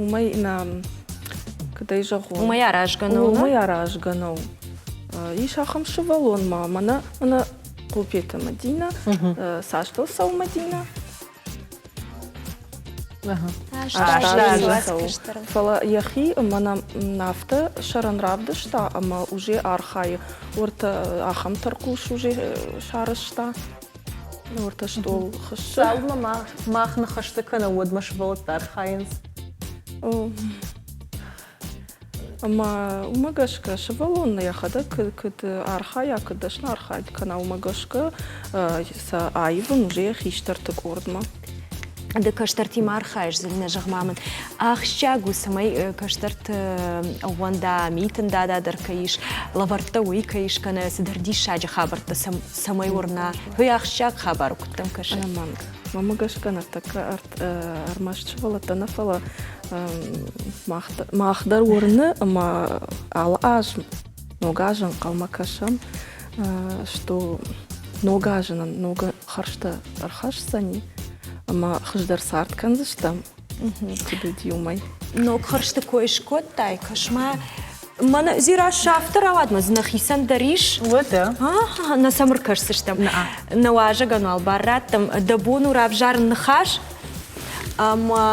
уымӕй нӕ куыдӕй зӕгъон. Уымӕй аразгӕ нӕу? Уымӕй аразгӕ нӕу. Ис ахӕм сывӕллон ма, мӕнӕ мӕнӕ Хъупеты Мӕдинӕ, цас дыл цӕуы Мӕдинӕ? Фӕлӕ йӕхи мӕнӕ афтӕ сӕрӕн равдыста ӕмӕ уже архайы. Уӕртӕ ахӕм тӕрхъус уже сарӕзта. Уӕртӕ стъол хӕссы. Цалынмӕ мах ныхӕстӕ кӕнӕм, уӕдмӕ сывӕллӕттӕ архайынц. Ӕмӕ уымӕ гӕсгӕ сывӕллон йӕхӕдӕг куыд архайа, куыд дӕсны архайд кӕна, уымӕ гӕсгӕ сӕ аивын уже хистӕрты къордмӕ. Ды кӕстӕртимӕ архайыс, Зӕлинӕ, зӕгъ-ма мын, ахсджиаг у, цӕмӕй кӕстӕрты ӕууӕнда, митын дада дӕр кӕй ис, лӕвӕрттӕ уый кӕй ис, кӕнӕ цыдӕр диссаджы хабӕрттӕ цӕмӕй уырна, уый ахсджиаг хабар у, куыд дӕм кӕсы? Ӕнӕмӕнг. Мӕнмӕ гӕсгӕ ныртӕккӕ ӕрмӕст сывӕллӕттӕ нӕ, фӕлӕ мах дӕр уырны ӕмӕ алы аз ног аз ӕнхъӕлмӕ кӕсӕм, что ног азы нын ног хӕрзтӕ ӕрхӕсдзӕни ӕмӕ хуыздӕр цард кӕндзыстӕм, куыд уыди, уымӕй. Ног хӕрзты кой скодтай, кӕс-ма, Мӕнӕ Зирас афтӕ рауад, мӕ дзы нӕхицӕн дӕр ис. Уӕдӕ? Нӕ сӕм ӕркӕсдзыстӕм. Нӕ уазӕгӕн уал бар раттӕм. Дӕ бон у равзарын ныхас ӕмӕ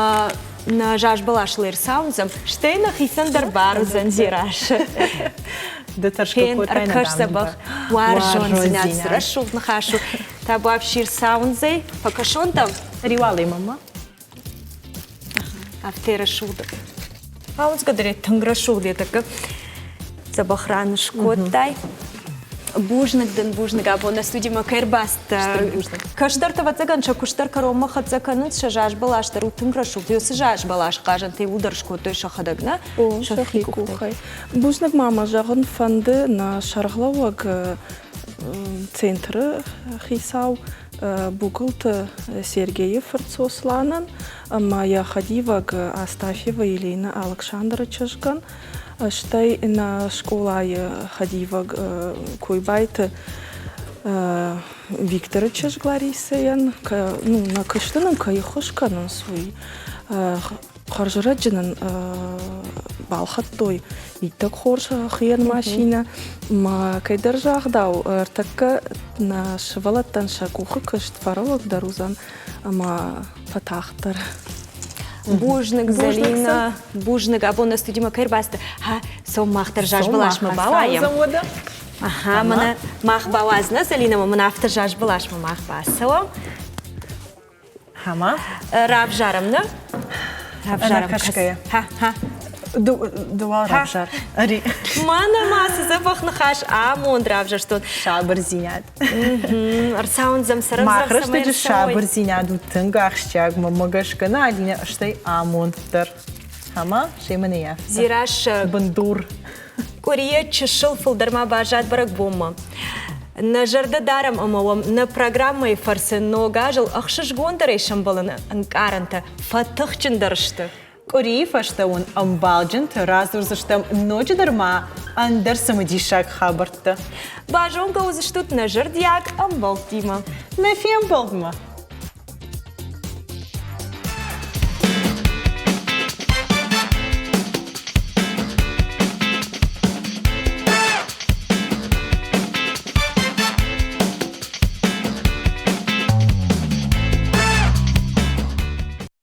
нӕ зазбӕласыл ӕрцауындзӕм, стӕй нӕхицӕн дӕр бар уыдзӕн Зирасы. Ды тӕрсгӕ кодтай нӕ Ӕркӕс дзӕбӕх. Уарзондзинад цы рӕсугъд ныхас у. Табуафсир цауындзӕй фӕкӕсон дӕм. Риуалӕй мамма. Афтӕ рӕсугъд. Ауындзгӕ дӕр тынг рӕсугъд йӕ тӕккӕ дзӕбӕх ран скодтай. Бузныг дын, бузныг абон нӕ студимӕ кӕй ӕрбацыдтӕ. Кӕстӕртӕ, ӕвӕццӕгӕн, сӕ куыст дӕр кӕронмӕ хӕццӕ кӕнынц, сӕ заз бӕлас дӕр у тынг рӕсугъд. Уыцы заз бӕлас хъазӕнтӕ иууылдӕр скодтой сӕхӕдӕг, нӕ? О, сӕхи къухӕй. Бузныг ма мӕ зӕгъын фӕнды нӕ сӕргълӕууӕг центры хицау Букылты Сергейы фырт Сосланӕн ӕмӕ йӕ хӕдивӕг Астафьева Еленӕ Алыксандры чызгӕн, стӕй нӕ скъолайы хӕдивӕг Койбайты Викторы чызг Ларисӕйӕн, ну, нӕ куысты нын кӕй ӕххуыс кӕнынц, уый. Хӕрзӕрӕджы нын балхӕдтой иттӕг хорз хийӕн машинӕ. Ма кӕйдӕр загъдау, ӕртӕккӕ нӕ сывӕллӕттӕн сӕ къухы куыст фӕрӕуӕгдӕр уыдзӕн ӕмӕ фӕтагъддӕр. Бузныг, Зӕлинӕ, бузныг, абон нӕ студимӕ кӕй ӕрбацыдтӕ. Ха, цом мах дӕр зазбӕласмӕ бауайӕм. Аха, мӕнӕ мах бауадз нӕ Зӕлинӕ, мӕн афтӕ зазбӕласмӕ мах бацӕуӕм. Хама? Равзарӕм, нӕ? Равзарӕм. Ӕнӕкӕсгӕйӕ. Ха-ха. Ды уал равзар. Ӕри. Мӕнӕ ма цы дзӕбӕх ныхас амонд равзӕрстон. Сабырдзинад. Ӕрцауындзӕм цӕрӕм. Мах рӕстӕджы сабырдзинад у тынг ахсджиаг, мӕнмӕ гӕсгӕ нӕ Алинӕ стӕй амонд дӕр. Ӕмӕ семӕ не ййафта. Дзерассӕ. Бындур. Къуырийӕ чысыл фылдӕр ма баззад бӕрӕгбонмӕ. Нӕ зӕрдӕ дарӕм ӕмӕ уӕм нӕ программӕйы фӕрцы ног азыл ӕхсызгондӕрӕй сӕмбӕлыны ӕнкъарӕнтӕ фӕтыхджындӕр сты. Къуырийы фӕстӕ уын ӕмбалджынты радзурдзыстӕм ноджыдӕр ма ӕндӕр цымыдисаг хабӕрттӕ. Базонгӕ уыдзыстут нӕ зӕрдиаг ӕмбӕлттимӕ. Нӕ фембӕлдмӕ!